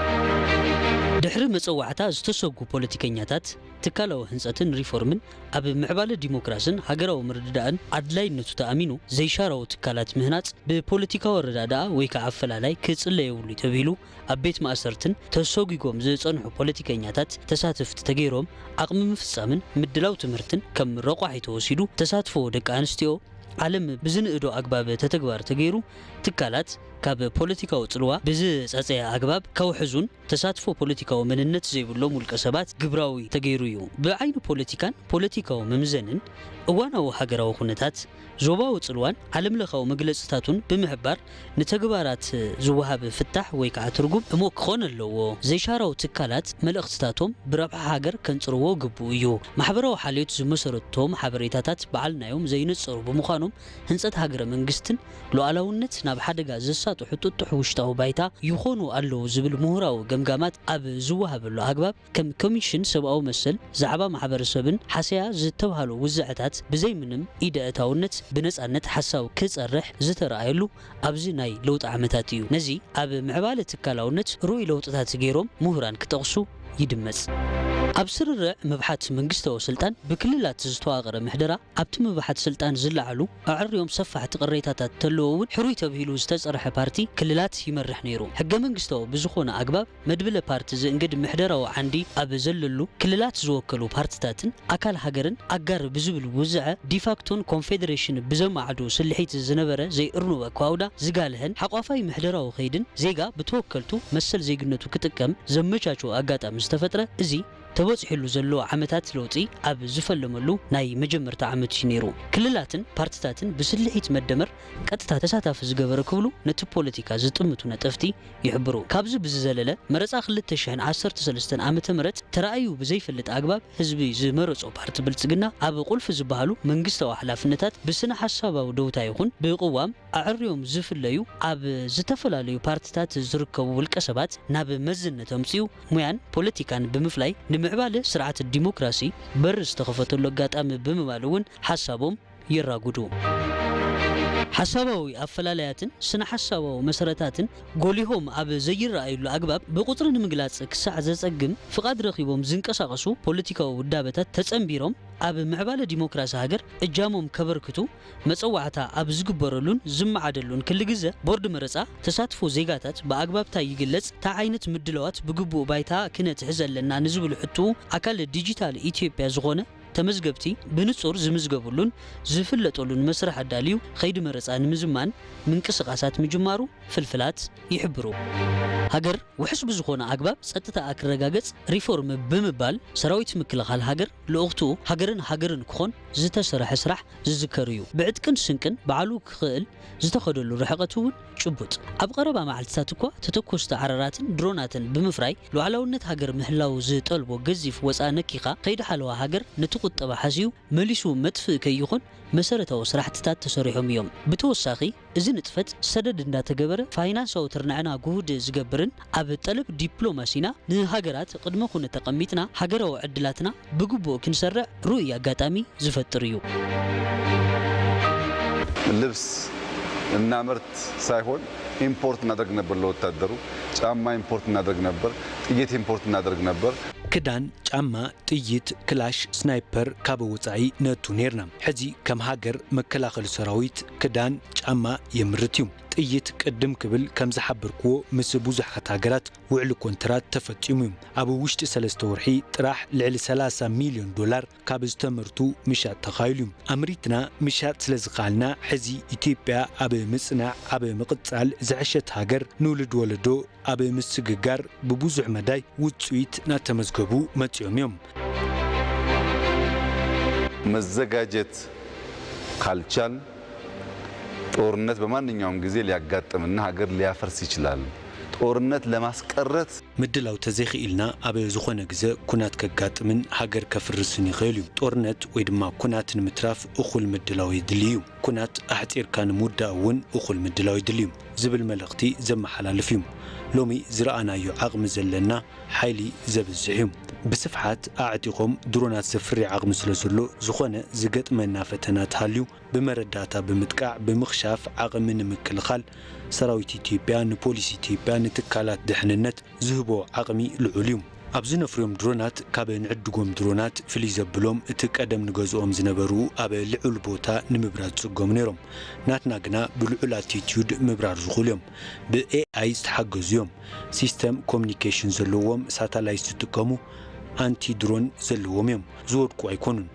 ድሕሪ መጸዋዕታ ዝተሰጉ ፖለቲከኛታት ትካላዊ ህንጸትን ሪፎርምን ኣብ ምዕባለ ዲሞክራስን ሃገራዊ ምርድዳእን ኣድላይነቱ ተኣሚኑ ዘይሻራዊ ትካላት ምህናጽ ብፖለቲካዊ ኣረዳድኣ ወይ ከዓ ኣፈላላይ ክጽለ የብሉ ተቢሉ ኣብ ቤት ማእሰርትን ተሰጒጎም ዝጸንሑ ፖለቲከኛታት ተሳተፍቲ ተገይሮም ዓቕሚ ምፍጻምን ምድላው ትምህርትን ከም ረቋሒ ተወሲዱ ተሳትፎ ደቂ ኣንስትዮ ዓለም ብዝንእዶ ኣግባብ ተተግባር ተገይሩ ትካላት ካብ ፖለቲካዊ ጽልዋ ብዝጸጸየ ኣግባብ ከውሕዙን ተሳትፎ ፖለቲካዊ መንነት ዘይብሎም ውልቀ ሰባት ግብራዊ ተገይሩ እዩ። ብዓይኒ ፖለቲካን ፖለቲካዊ መምዘንን እዋናዊ ሃገራዊ ኩነታት ዞባዊ ጽልዋን ዓለምለኻዊ መግለጽታቱን ብምሕባር ንተግባራት ዝወሃብ ፍታሕ ወይ ከዓ ትርጉም እሞ ክኾን ኣለዎ። ዘይሻራዊ ትካላት መልእኽትታቶም ብረብሓ ሃገር ከንጽርዎ ግቡእ እዩ። ማሕበራዊ ሓልዮት ዝመሰረቶም ሓበሬታታት በዓልናዮም ዘይነጸሩ ብምዃኖም ህንጸት ሃገረ መንግስትን ሉዓላውነት ናብ ሓደጋ ዘሳጥሑ ጥጡሕ ውሽጣዊ ባይታ ይኾኑ ኣለዉ ዝብል ምሁራዊ ገምጋማት ኣብ ዝወሃበሉ ኣግባብ ከም ኮሚሽን ሰብኣዊ መሰል፣ ዛዕባ ማሕበረሰብን ሓሰያ ዝተብሃሉ ውዝዐታት ብዘይምንም ኢደ እታውነት ብነጻነት ሓሳብ ክጸርሕ ዝተረኣየሉ ኣብዚ ናይ ለውጢ ዓመታት እዩ። ነዚ ኣብ ምዕባለ ትካላውነት ርኡይ ለውጥታት ገይሮም ምሁራን ክጠቕሱ ይድመጽ። ኣብ ስርርዕ ምብሓት መንግስታዊ ስልጣን ብክልላት ዝተዋቐረ ምሕደራ ኣብቲ ምብሓት ስልጣን ዝለዓሉ ኣዕርዮም ሰፋሕቲ ቅሬታታት ተለዎ እውን ሕሩይ ተብሂሉ ዝተጸርሐ ፓርቲ ክልላት ይመርሕ ነይሩ። ሕገ መንግስታዊ ብዝኾነ ኣግባብ መድብለ ፓርቲ ዝእንግድ ምሕደራዊ ዓንዲ ኣብ ዘለሉ ክልላት ዝወከሉ ፓርትታትን ኣካል ሃገርን ኣጋር ብዝብል ውዝዐ ዲፋክቶን ኮንፌደሬሽን ብዘማዕዱ ስልሒት ዝነበረ ዘይእርኑበ ኳውዳ ዝጋልሀን ሓቋፋይ ምሕደራዊ ከይድን ዜጋ ብተወከልቱ መሰል ዜግነቱ ክጥቀም ዘመቻቸወ ኣጋጣሚ ዝተፈጥረ እዚ ተበጺሕሉ ዘሎ ዓመታት ለውጢ ኣብ ዝፈለመሉ ናይ መጀመርታ ዓመት እዩ ነይሩ። ክልላትን ፓርትታትን ብስልሒት መደመር ቀጥታ ተሳታፊ ዝገበረ ክብሉ ነቲ ፖለቲካ ዝጥምቱ ነጠፍቲ ይሕብሩ። ካብዚ ብዝዘለለ መረጻ ክልተ ሽሕን ዓሰርተ ሰለስተን ዓመተ ምህረት ተራእዩ ብዘይፈልጥ ኣግባብ ህዝቢ ዝመረጾ ፓርቲ ብልጽግና ኣብ ቁልፊ ዝበሃሉ መንግስታዊ ሓላፍነታት ብስነ ሓሳባዊ ደውታ ይኹን ብቅዋም ኣዕርዮም ዝፍለዩ ኣብ ዝተፈላለዩ ፓርትታት ዝርከቡ ውልቀ ሰባት ናብ መዝነት ኣምፅኡ ሙያን ፖለቲካን ብምፍላይ ንምዕባለ ስርዓት ዲሞክራሲ በር ዝተኸፈተሉ ኣጋጣሚ ብምባል እውን ሓሳቦም የራጉዱ። ሓሳባዊ ኣፈላለያትን ስነ ሓሳባዊ መሰረታትን ጎሊሆም ኣብ ዘይረኣዩሉ ኣግባብ ብቁፅሪ ንምግላፅ ክሳዕ ዘፀግም ፍቓድ ረኺቦም ዝንቀሳቐሱ ፖለቲካዊ ውዳበታት ተፀንቢሮም ኣብ ምዕባለ ዲሞክራሲ ሃገር እጃሞም ከበርክቱ መጸዋዕታ ኣብ ዝግበረሉን ዝመዓደሉን ክሊ ግዘ ቦርድ መረጻ ተሳትፎ ዜጋታት ብኣግባብታ ይግለጽ፣ እንታይ ዓይነት ምድላዋት ብግቡእ ባይታ ክነትሕዝ ኣለና ንዝብል ሕትኡ ኣካል ዲጂታል ኢትዮጵያ ዝኾነ ተመዝገብቲ ብንጹር ዝምዝገቡሉን ዝፍለጠሉን መስርሕ ኣዳልዩ ከይዲ መረጻ ንምዝማን ምንቅስቓሳት ምጅማሩ ፍልፍላት ይሕብሩ። ሃገር ውሕስ ብዝኾነ ኣግባብ ጸጥታኣ ክረጋገጽ ሪፎርም ብምባል ሰራዊት ምክልኻል ሃገር ልኡኽትኡ ሃገርን ሃገርን ክኾን ዝተሰርሐ ስራሕ ዝዝከር እዩ። ብዕጥቅን ስንቅን ባዕሉ ክኽእል ዝተኸደሉ ርሕቐት እውን ጭቡጥ። ኣብ ቀረባ መዓልትታት እኳ ተተኮስቲ ዓረራትን ድሮናትን ብምፍራይ ሉዓላውነት ሃገር ምህላው ዝጠልቦ ገዚፍ ወፃ ነኪኻ ከይዲ ሓለዋ ሃገር ነቲ ቁጠባ ሓስዩ መሊሱ መጥፍእ ከይኾን መሰረታዊ ስራሕትታት ተሰሪሖም እዮም። ብተወሳኺ እዚ ንጥፈት ሰደድ እንዳተገበረ ፋይናንሳዊ ትርንዐና ጉሁድ ዝገብርን ኣብ ጠለብ ዲፕሎማሲና ንሃገራት ቅድመ ኩነት ተቐሚጥና ሃገራዊ ዕድላትና ብግቡእ ክንሰርዕ ርኡይ ኣጋጣሚ ዝፈጥር እዩ። ልብስ እናመርት ሳይሆን ኢምፖርት እናደርግ ነበር። ለወታደሩ ጫማ ኢምፖርት እናደርግ ነበር። ጥይት ኢምፖርት እናደርግ ነበር። ክዳን፣ ጫማ፣ ጥይት፣ ክላሽ፣ ስናይፐር ካብ ወጻኢ ነእቱ ኔርና። ሕዚ ከም ሃገር መከላኸሊ ሰራዊት ክዳን፣ ጫማ የምርት እዩ። ጥይት ቅድም ክብል ከም ዝሓበርክዎ ምስ ብዙሓት ሃገራት ውዕሊ ኮንትራት ተፈጺሙ እዩ። ኣብ ውሽጢ ሰለስተ ወርሒ ጥራሕ ልዕሊ ሰላሳ ሚልዮን ዶላር ካብ ዝተመርቱ ምሻጥ ተኻይሉ እዩ። ኣምሪትና ምሻጥ ስለ ዝኸኣልና ሕዚ ኢትዮጵያ ኣብ ምጽናዕ ኣብ ምቕጻል ዝሕሸት ሃገር ንውሉድ ወለዶ ኣብ ምስግጋር ብብዙሕ መዳይ ውጽኢት እናተመዝገቡ መጺኦም እዮም። መዘጋጀት ካልቻል ጦርነት በማንኛውም ጊዜ ሊያጋጥምና ሀገር ሊያፈርስ ይችላል። ጦርነት ለማስቀረት ምድላው ተዘይኽኢልና ኣብ ዝኾነ ግዘ ኩናት ከጋጥምን ሃገር ከፍርስን ይኽእል እዩ። ጦርነት ወይ ድማ ኩናት ንምትራፍ እኹል ምድላው የድሊ እዩ። ኩናት ኣሕፂርካ ንምውዳእ እውን እኹል ምድላው የድሊ እዩ ዝብል መልእኽቲ ዘመሓላልፍ እዩ። ሎሚ ዝረኣናዮ ዓቕሚ ዘለና ሓይሊ ዘብዝሕ እዩ። ብስፍሓት ኣዕጢቖም ድሮናት ዘፍሪ ዓቕሚ ስለ ዘሎ ዝኾነ ዝገጥመና ፈተና ተሃልዩ ብመረዳእታ ብምጥቃዕ ብምኽሻፍ ዓቕሚ ንምክልኻል ሰራዊት ኢትዮጵያ ንፖሊስ ኢትዮጵያ ንትካላት ድሕንነት ዝህቦ ዓቕሚ ልዑል እዩ። ኣብ ዝነፍርዮም ድሮናት ካብ ንዕድጎም ድሮናት ፍልይ ዘብሎም እቲ ቀደም ንገዝኦም ዝነበሩ ኣብ ልዑል ቦታ ንምብራር ዝጽገሙ ነይሮም። ናትና ግና ብልዑል ኣቲቲዩድ ምብራር ዝኽእሉ እዮም። ብኤኣይ ዝተሓገዙ እዮም። ሲስተም ኮሚኒኬሽን ዘለዎም ሳታላይት ዝጥቀሙ ኣንቲ ድሮን ዘለዎም እዮም። ዝወድቁ ኣይኮኑን።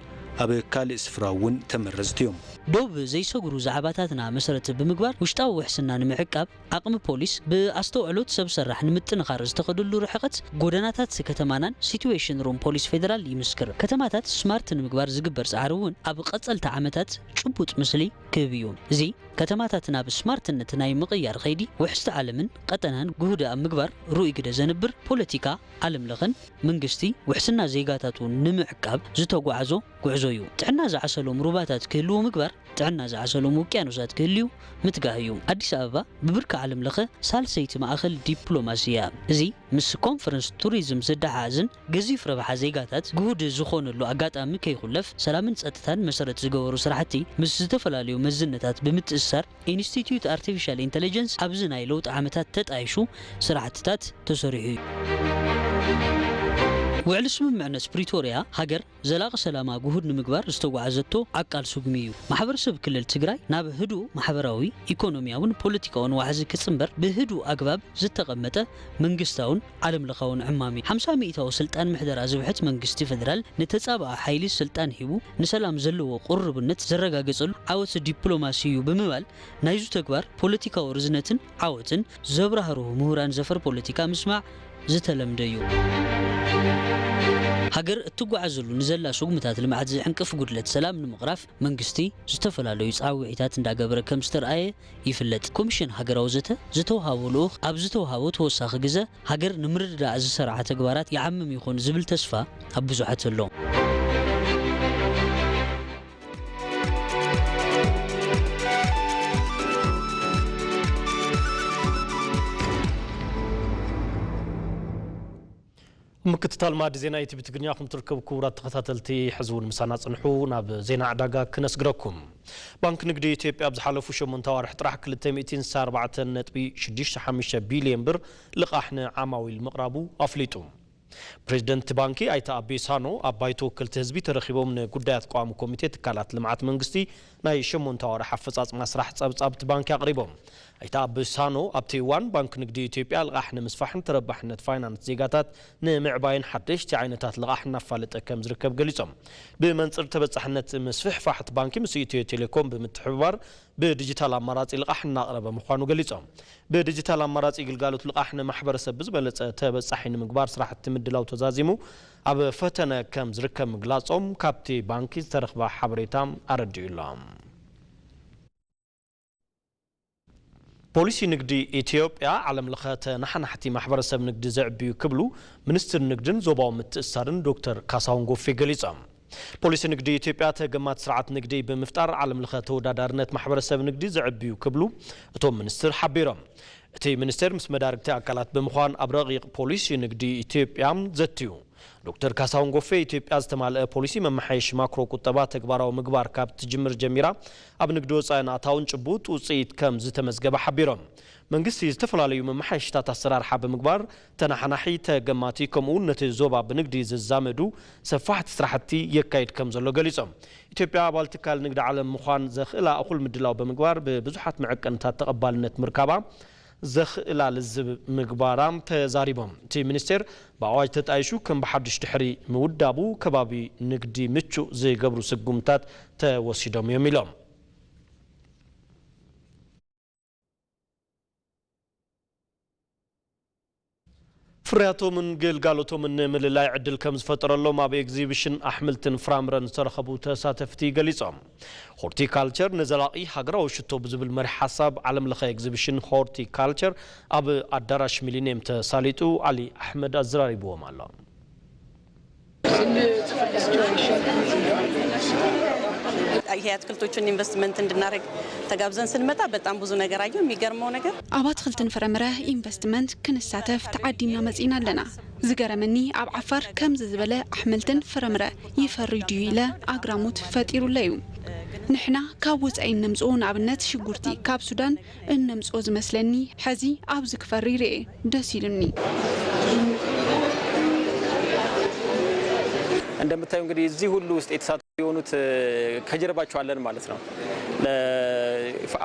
ኣብ ካልእ ስፍራ እውን ተመረጽቲ እዮም። ዶብ ዘይሰግሩ ዛዕባታትና መሰረት ብምግባር ውሽጣዊ ውሕስና ንምዕቃብ ዓቕሚ ፖሊስ ብኣስተውዕሎት ሰብ ሰራሕ ንምጥንኻር ዝተኸደሉ ርሕቐት ጎደናታት ከተማናን ሲትዌሽን ሩም ፖሊስ ፌደራል ይምስክር። ከተማታት ስማርት ንምግባር ዝግበር ጻዕሪ እውን ኣብ ቀጸልቲ ዓመታት ጭቡጥ ምስሊ ክህብ እዩ። እዚ ከተማታት ናብ ስማርትነት ናይ ምቕያር ኸይዲ ውሕስቲ ዓለምን ቀጠናን ግሁድ ኣብ ምግባር ርኡይ ግደ ዘንብር ፖለቲካ ዓለም ለኸን መንግስቲ ውሕስና ዜጋታቱ ንምዕቃብ ዝተጓዓዞ ጉዕዞ እዩ። ጥዕና ዝዓሰሎም ሩባታት ክህልዉ ምግባር ጥዕና ዝዓሰሎም ውቅያኖሳት ክህልዩ ምትጋህ እዩ። ኣዲስ ኣበባ ብብርኪ ዓለም ለኸ ሳልሰይቲ ማእኸል ዲፕሎማሲ እያ። እዚ ምስ ኮንፈረንስ ቱሪዝም ዝደሓዝን ገዚፍ ረብሓ ዜጋታት ግሁድ ዝኾነሉ ኣጋጣሚ ከይኹለፍ ሰላምን ጸጥታን መሰረት ዝገበሩ ስራሕቲ ምስ ዝተፈላለዩ መዝነታት ብምትእስሳር ኢንስቲትዩት ኣርቲፊሻል ኢንተለጀንስ ኣብዚ ናይ ለውጢ ዓመታት ተጣይሹ ስራሕትታት ተሰሪሑ እዩ። ውዕሊ ስምምዕነት ፕሪቶርያ ሃገር ዘላቒ ሰላማ ግሁድ ንምግባር ዝተጓዓዘቶ ዓቃል ስጉሚ እዩ። ማሕበረሰብ ክልል ትግራይ ናብ ህዱእ ማሕበራዊ፣ ኢኮኖሚያውን ፖለቲካውን ዋሕዚ ክጽንበር ብህዱእ ኣግባብ ዝተቐመጠ መንግስታውን ዓለም ለኻውን ዕማም እዩ። ሓምሳ ሚእታዊ ስልጣን ምሕደራ ዝውሕጥ መንግስቲ ፌደራል ንተጻባኢ ሓይሊ ስልጣን ሂቡ ንሰላም ዘለዎ ቅሩብነት ዘረጋገጸሉ ዓወት ዲፕሎማሲ እዩ ብምባል ናይዙ ተግባር ፖለቲካዊ ርዝነትን ዓወትን ዘብራህርሁ ምሁራን ዘፈር ፖለቲካ ምስማዕ ዝተለምደ እዩ። ሃገር እትጓዓዘሉ ንዘላ ስጉምታት ልምዓት ዝዕንቅፍ ጉድለት ሰላም ንምቕራፍ መንግስቲ ዝተፈላለዩ ጻውዒታት እንዳገበረ ከም ዝተርኣየ ይፍለጥ። ኮሚሽን ሃገራዊ ዘተ ዝተውሃቦ ልኡኽ ኣብ ዝተውሃቦ ተወሳኺ ግዘ ሃገር ንምርድዳእ ዝሰርዓ ተግባራት ይዓምም ይኾን ዝብል ተስፋ ኣብ ብዙሓት ኣሎ። ምክትታል ማዕዲ ዜና ኢቲቪ ትግርኛ ኹም ትርከቡ ክቡራት ተኸታተልቲ፣ ሕዚ እውን ምሳና ጽንሑ። ናብ ዜና ዕዳጋ ክነስግረኩም። ባንክ ንግዲ ኢትዮጵያ ኣብ ዝሓለፉ ሸሞንተ ኣዋርሕ ጥራሕ ክልተ ሚእትን ስሳን ኣርባዕተን ነጥቢ ሽዱሽተ ሓሙሽተ ቢልዮን ብር ልቓሕ ንዓማዊል ምቕራቡ ኣፍሊጡ። ፕሬዚደንት ባንኪ ኣይተ ኣቤ ሳኖ ኣብ ባይቶ ወከልቲ ህዝቢ ተረኺቦም ንጉዳያት ቀዋሚ ኮሚቴ ትካላት ልምዓት መንግስቲ ናይ ሸሞንተ ኣዋርሕ ኣፈጻጽማ ስራሕ ጸብጻብ እቲ ባንኪ ኣቕሪቦም። ኣይተ ኣቤ ሳኖ ኣብቲ እዋን ባንክ ንግዲ ኢትዮጵያ ልቓሕ ንምስፋሕን ተረባሕነት ፋይናንስ ዜጋታት ንምዕባይን ሓደሽቲ ዓይነታት ልቓሕ እናፋለጠ ከም ዝርከብ ገሊጾም። ብመንጽር ተበጻሕነት ምስፍሕፋሕ እቲ ባንኪ ምስ ኢትዮ ቴሌኮም ብምትሕብባር ብዲጂታል ኣማራጺ ልቓሕ እናቕረበ ምዃኑ ገሊጾም። ብዲጂታል ኣማራጺ ግልጋሎት ልቓሕ ንማሕበረሰብ ብዝበለጸ ተበጻሒ ንምግባር ስራሕቲ ምድላው ተዛዚሙ ኣብ ፈተነ ከም ዝርከብ ምግላጾም ካብቲ ባንኪ ዝተረኽበ ሓበሬታ ኣረዲኡ ኣሎ። ፖሊሲ ንግዲ ኢትዮጵያ ዓለም ለኸ ተነሓናሕቲ ማሕበረሰብ ንግዲ ዘዕብዩ ክብሉ ሚኒስትር ንግድን ዞባዊ ምትእስሳርን ዶክተር ካሳሁን ጎፌ ገሊጾም። ፖሊሲ ንግዲ ኢትዮጵያ ተገማቲ ስርዓት ንግዲ ብምፍጣር ዓለም ለኸ ተወዳዳርነት ማሕበረሰብ ንግዲ ዘዕብዩ ክብሉ እቶም ሚኒስትር ሓቢሮም። እቲ ሚኒስቴር ምስ መዳርግቲ ኣካላት ብምዃን ኣብ ረቂቕ ፖሊሲ ንግዲ ኢትዮጵያ ዘትዩ። ዶክተር ካሳሁን ጎፌ ኢትዮጵያ ዝተማልአ ፖሊሲ መመሓየሺ ማክሮ ቁጠባ ተግባራዊ ምግባር ካብ ትጅምር ጀሚራ ኣብ ንግዲ ወፃኢን ኣታውን ጭቡጥ ውፅኢት ከም ዝተመዝገበ ሓቢሮም። መንግስቲ ዝተፈላለዩ መመሓየሽታት ኣሰራርሓ ብምግባር ተናሓናሒ፣ ተገማቲ ከምኡ እውን ነቲ ዞባ ብንግዲ ዝዛመዱ ሰፋሕቲ ስራሕቲ የካይድ ከም ዘሎ ገሊፆም። ኢትዮጵያ ኣባል ትካል ንግዲ ዓለም ምዃን ዘኽእላ እኹል ምድላው ብምግባር ብብዙሓት መዐቀንታት ተቐባልነት ምርካባ ዘኽእላ ልዝብ ምግባራ ተዛሪቦም። እቲ ሚኒስቴር ብኣዋጅ ተጣይሹ ከም ብሓዱሽ ድሕሪ ምውዳቡ ከባቢ ንግዲ ምቹእ ዝገብሩ ስጉምታት ተወሲዶም እዮም ኢሎም። ፍርያቶምን ግልጋሎቶምን ንምልላይ ዕድል ከም ዝፈጠረሎም ኣብ ኤግዚቢሽን ኣሕምልትን ፍራምረን ዝተረኸቡ ተሳተፍቲ ገሊጾም። ሆርቲካልቸር ንዘላቒ ሃገራዊ ሽቶ ብዝብል መሪሕ ሓሳብ ዓለም ለኸ ኤግዚቢሽን ሆርቲካልቸር ኣብ ኣዳራሽ ሚሊኒየም ተሳሊጡ። ዓሊ ኣሕመድ ኣዘራሪብዎም ኣሎ። ይሄ አትክልቶቹን ኢንቨስትመንት እንድናደርግ ተጋብዘን ስንመጣ በጣም ብዙ ነገር አየሁ። የሚገርመው ነገር ኣብ ኣትክልትን ፍረምረ ኢንቨስትመንት ክንሳተፍ ተዓዲምና መጺና ኣለና። ዝገረመኒ ኣብ ዓፋር ከምዚ ዝበለ ኣሕምልትን ፍረምረ ይፈሪ ድዩ ኢለ ኣግራሞት ፈጢሩለይ እዩ። ንሕና ካብ ወጻኢ እነምጽኦ ንኣብነት ሽጉርቲ ካብ ሱዳን እነምጽኦ ዝመስለኒ ሕዚ ኣብዚ ክፈሪ ርኤ ደስ ኢሉኒ። እንደምታዩ እንግዲህ እዚህ ሁሉ ውስጥ የተሳተፉ የሆኑት ከጀርባቸው አለን ማለት ነው።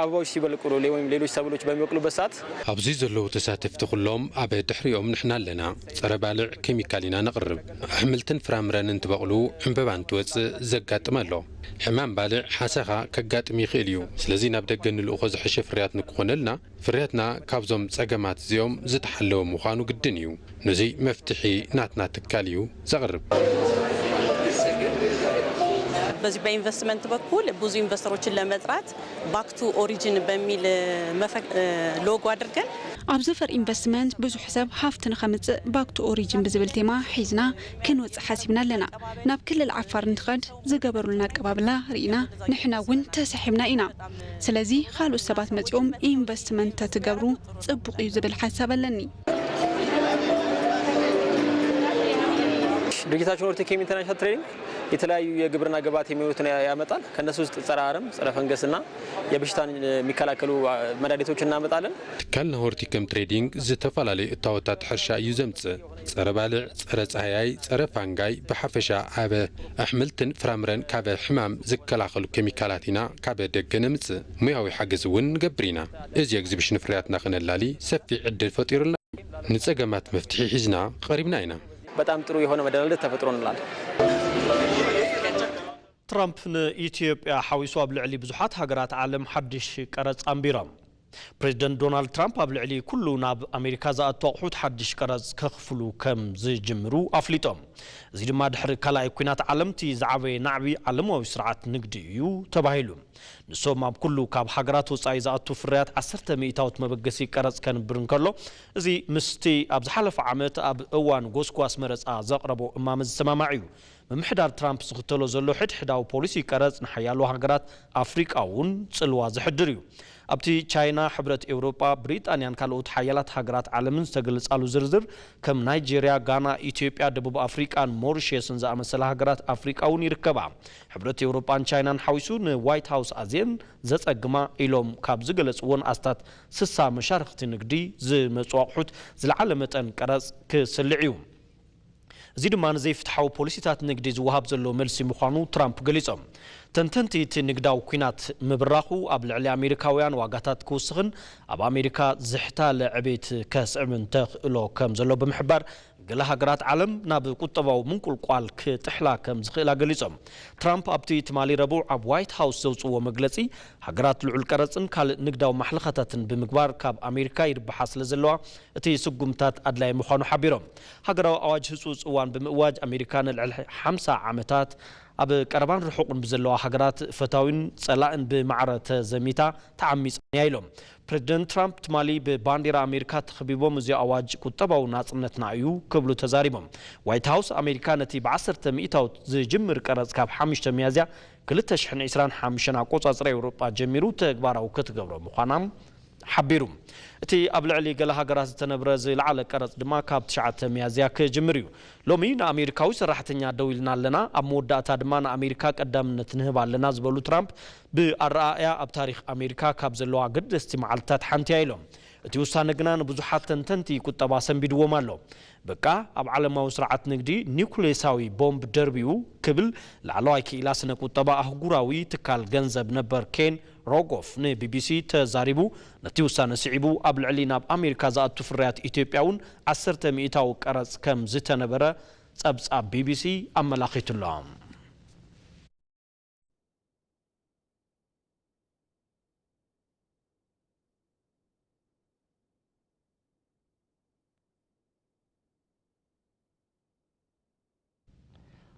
አበባዎች ሲበቅሉ ወይም ሌሎች ሰብሎች በሚበቅሉበት ሰዓት ኣብዚ ዘለዉ ተሳተፍቲ ኩሎም ኣብ ድሕሪኦም ንሕና ኣለና። ጸረ ባልዕ ኬሚካል ኢና ነቕርብ። ኣሕምልትን ፍራምረን እንትበቕሉ ዕምበባ እንትወጽእ ዘጋጥም ኣሎ። ሕማም ባልዕ ሓሰኻ ከጋጥም ይኽእል እዩ። ስለዚ ናብ ደገ ንልእኾ ዝሐሸ ፍርያት ንክኾነልና ፍርያትና ካብዞም ጸገማት እዚኦም ዝተሓለወ ምዃኑ ግድን እዩ። ነዚ መፍትሒ ናትና ትካል እዩ ዘቕርብ። በዚህ በኢንቨስትመንት በኩል ብዙ ኢንቨስተሮችን ለመጥራት ባክ ቱ ኦሪጂን በሚል ሎጎ አድርገን ኣብ ዘፈር ኢንቨስትመንት ብዙሕ ሰብ ሃፍቲ ንኸምጽእ ባክ ቱ ኦሪጅን ብዝብል ቴማ ሒዝና ክንወጽእ ሓሲብና ኣለና። ናብ ክልል ዓፋር እንትኸድ ዝገበሩልና ኣቀባብላ ርኢና ንሕና እውን ተሳሒብና ኢና። ስለዚ ካልኦት ሰባት መጺኦም ኢንቨስትመንት ተትገብሩ ጽቡቕ እዩ ዝብል ሓሳብ ኣለኒ። ድርጅታችን ኦርቴክ ኢንተርናሽናል ትሬዲንግ የተለያዩ የግብርና ግብዓት የሚሆኑትን ያመጣል። ከነሱ ውስጥ ጸረ አረም፣ ጸረ ፈንገስና የበሽታን የሚከላከሉ መድኃኒቶች እናመጣለን። ትካልና ሆርቲከም ትሬዲንግ ዝተፈላለዩ እታወታት ሕርሻ እዩ ዘምጽእ። ጸረ ባልዕ፣ ጸረ ጻህያይ፣ ጸረ ፋንጋይ፣ ብሓፈሻ ኣብ ኣሕምልትን ፍራምረን ካብ ሕማም ዝከላኸሉ ኬሚካላት ኢና ካብ ደገ ነምጽእ። ሙያዊ ሓገዝ እውን ንገብር ኢና። እዚ ኤግዚቢሽን ፍርያትና ከነላሊ ሰፊሕ ዕድል ፈጢሩልና። ንጸገማት መፍትሒ ሒዝና ቀሪብና ኢና። በጣም ጥሩ የሆነ መደላደል ተፈጥሮልናል። ትራምፕ ንኢትዮጵያ ሓዊሱ ኣብ ልዕሊ ብዙሓት ሃገራት ዓለም ሓድሽ ቀረጽ ኣንቢሮም። ፕሬዚደንት ዶናልድ ትራምፕ ኣብ ልዕሊ ኩሉ ናብ ኣሜሪካ ዝኣቱ ኣቑሑት ሓድሽ ቀረጽ ከኽፍሉ ከም ዝጅምሩ ኣፍሊጦም። እዚ ድማ ድሕሪ ካልኣይ ኲናት ዓለም እቲ ዝዓበየ ናዕቢ ዓለማዊ ስርዓት ንግዲ እዩ ተባሂሉ። ንሶም ኣብ ኩሉ ካብ ሃገራት ወጻኢ ዝኣቱ ፍርያት ዓሰርተ ሚእታዊት መበገሲ ቀረጽ ከንብር እንከሎ፣ እዚ ምስቲ ኣብ ዝሓለፈ ዓመት ኣብ እዋን ጎስጓስ መረጻ ዘቕረቦ እማመ ዝሰማማዕ እዩ። ምምሕዳር ትራምፕ ዝኽተሎ ዘሎ ሕድሕዳዊ ፖሊሲ ቀረጽ ንሓያሎ ሃገራት ኣፍሪቃ እውን ጽልዋ ዘሕድር እዩ። ኣብቲ ቻይና፣ ሕብረት ኤውሮጳ፣ ብሪጣንያን ካልኦት ሓያላት ሃገራት ዓለምን ዝተገለጻሉ ዝርዝር፣ ከም ናይጄርያ፣ ጋና፣ ኢትዮጵያ፣ ደቡብ ኣፍሪቃን ሞሪሸስን ዝኣመሰላ ሃገራት ኣፍሪቃ እውን ይርከባ። ሕብረት ኤውሮጳን ቻይናን ሓዊሱ ንዋይት ሃውስ ኣዝየን ዘጸግማ ኢሎም ካብ ዝገለጽወን ኣስታት ስሳ መሻርኽቲ ንግዲ ዝመጹ ኣቑሑት ዝለዓለ መጠን ቀረጽ ክስልዕ እዩ። እዚ ድማ ንዘይፍትሓዊ ፖሊሲታት ንግዲ ዝወሃብ ዘሎ መልሲ ምዃኑ ትራምፕ ገሊጾም። ተንተንቲ እቲ ንግዳዊ ኲናት ምብራኹ ኣብ ልዕሊ ኣሜሪካውያን ዋጋታት ክውስኽን ኣብ ኣሜሪካ ዝሕታለ ዕቤት ከስዕብን ተኽእሎ ከም ዘሎ ብምሕባር፣ ገለ ሃገራት ዓለም ናብ ቁጠባዊ ምንቁልቋል ክጥሕላ ከም ዝኽእላ ገሊጾም። ትራምፕ ኣብቲ ትማሊ ረቡዕ ኣብ ዋይት ሃውስ ዘውጽእዎ መግለጺ፣ ሃገራት ልዑል ቀረጽን ካልእ ንግዳዊ ማሕለኻታትን ብምግባር ካብ ኣሜሪካ ይርብሓ ስለ ዘለዋ፣ እቲ ስጉምታት ኣድላዪ ምዃኑ ሓቢሮም። ሃገራዊ ኣዋጅ ህጹጽ እዋን ብምእዋጅ፣ ኣሜሪካ ንልዕሊ ሓምሳ ዓመታት ኣብ ቀረባን ርሑቕን ብዘለዋ ሃገራት ፈታዊን ጸላእን ብማዕረ ተዘሚታ ተዓሚጻን እያ ኢሎም። ፕሬዚደንት ትራምፕ ትማሊ ብባንዲራ ኣሜሪካ ተኸቢቦም፣ እዚ ኣዋጅ ቁጠባዊ ናጽነትና እዩ ክብሉ ተዛሪቦም። ዋይት ሃውስ ኣሜሪካ ነቲ ብዓሰርተ ሚእታዊት ዝጅምር ቀረጽ ካብ ሓሙሽተ ሚያዝያ ክልተ ሽሕን ዕስራን ሓሙሽተን ኣቆጻጽራ ኤውሮጳ ጀሚሩ ተግባራዊ ክትገብሮ ምዃና ሓቢሩ። እቲ ኣብ ልዕሊ ገለ ሃገራት ዝተነብረ ዝለዓለ ቀረጽ ድማ ካብ ትሽዓተ ሚያዝያ ክጅምር እዩ። ሎሚ ንኣሜሪካዊ ሰራሕተኛ ደው ኢልና ኣለና፣ ኣብ መወዳእታ ድማ ንኣሜሪካ ቀዳምነት ንህብ ኣለና ዝበሉ ትራምፕ፣ ብኣረኣእያ ኣብ ታሪኽ ኣሜሪካ ካብ ዘለዋ ኣገደስቲ መዓልትታት ሓንቲ እያ ኢሎም። እቲ ውሳነ ግና ንብዙሓት ተንተንቲ ቁጠባ ሰንቢድዎም ኣሎ። በቃ ኣብ ዓለማዊ ስርዓት ንግዲ ኒውክሌሳዊ ቦምብ ደርብዩ ክብል ላዕለዋይ ክኢላ ስነ ቁጠባ ኣህጉራዊ ትካል ገንዘብ ነበር ኬን ሮጎፍ ንቢቢሲ ተዛሪቡ። ነቲ ውሳነ ስዒቡ ኣብ ልዕሊ ናብ ኣሜሪካ ዝኣቱ ፍርያት ኢትዮጵያ እውን ዓሰርተ ሚእታዊ ቀረጽ ከም ዝተነበረ ጸብጻብ ቢቢሲ ኣመላኺቱ'ሎ።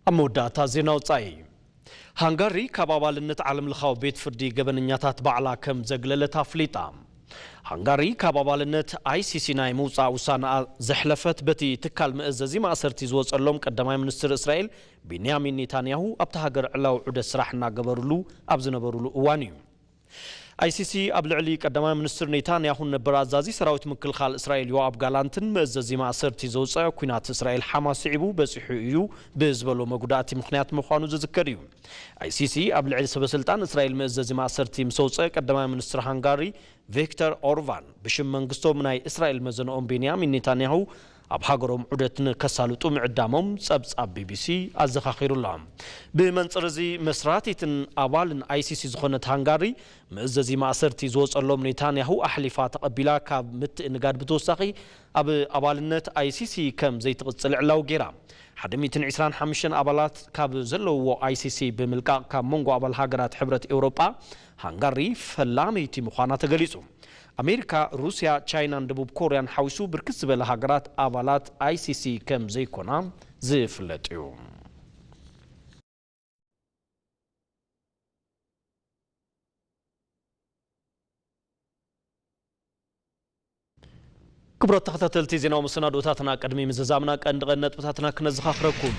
ኣብ መወዳእታ ዜና ወጻኢ። ሃንጋሪ ካብ ኣባልነት ዓለምለኻዊ ቤት ፍርዲ ገበነኛታት ባዕላ ከም ዘግለለት ኣፍሊጣ። ሃንጋሪ ካብ ኣባልነት ኣይሲሲ ናይ ምውጻእ ውሳነኣ ዘሕለፈት በቲ ትካል መእዘዚ ማእሰርቲ ዝወጸሎም ቀዳማይ ሚኒስትር እስራኤል ቢንያሚን ኔታንያሁ ኣብታ ሃገር ዕላዊ ዑደት ስራሕ እናገበሩሉ ኣብ ዝነበሩሉ እዋን እዩ። ኣይሲሲ ኣብ ልዕሊ ቀዳማይ ሚኒስትር ኔታንያሁን ነበር ኣዛዚ ሰራዊት ምክልኻል እስራኤል ዮኣብ ጋላንትን መእዘዚ ማእሰርቲ ዘውፀአ ኲናት እስራኤል ሓማስ ስዒቡ በፂሑ እዩ ብዝበሎ መጉዳእቲ ምኽንያት ምዃኑ ዝዝከር እዩ። ኣይሲሲ ኣብ ልዕሊ ሰበስልጣን እስራኤል መእዘዚ ማእሰርቲ ምስ ኣውፀአ ቀዳማይ ሚኒስትር ሃንጋሪ ቪክተር ኦርባን ብሽም መንግስቶም ናይ እስራኤል መዘንኦም ቤንያሚን ኔታንያሁ ኣብ ሃገሮም ዑደት ንከሳልጡ ምዕዳሞም ጸብጻብ ቢቢሲ ኣዘኻኺሩ ኣሎ። ብመንጽር እዚ መስራቲትን ኣባልን ኣይሲሲ ዝኾነት ሃንጋሪ መእዘዚ ማእሰርቲ ዝወጸሎም ኔታንያሁ ኣሕሊፋ ተቐቢላ ካብ ምትእንጋድ ብተወሳኺ ኣብ ኣባልነት ኣይሲሲ ከም ዘይትቕጽል ዕላዊ ገይራ። ሓደ ሚእትን ዕስራን ሓሙሽተን ኣባላት ካብ ዘለውዎ ኣይሲሲ ብምልቃቕ ካብ መንጎ ኣባል ሃገራት ሕብረት ኤውሮጳ ሃንጋሪ ፈላመይቲ ምዃና ተገሊጹ። ኣሜሪካ፣ ሩስያ፣ ቻይናን ደቡብ ኮርያን ሓዊሱ ብርክት ዝበለ ሃገራት ኣባላት ኣይሲሲ ከም ዘይኮና ዝፍለጥ እዩ። ክቡራት ተኸታተልቲ ዜናዊ መሰናዶታትና፣ ቅድሚ ምዝዛምና ቀንዲ ቀንዲ ነጥብታትና ክነዘኻኽረኩም።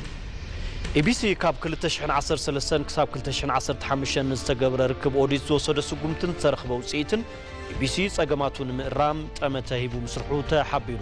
ኢቢሲ ካብ ክልተ ሽሕን ዓሰርተ ሰለስተን ክሳብ ክልተ ሽሕን ዓሰርተ ሓሙሽተን ንዝተገብረ ርክብ ኦዲት ዝወሰዶ ስጉምትን ዝተረኽበ ውፅኢትን፣ ኢቢሲ ጸገማቱ ንምእራም ጠመተ ሂቡ ምስርሑ ተሓቢሩ።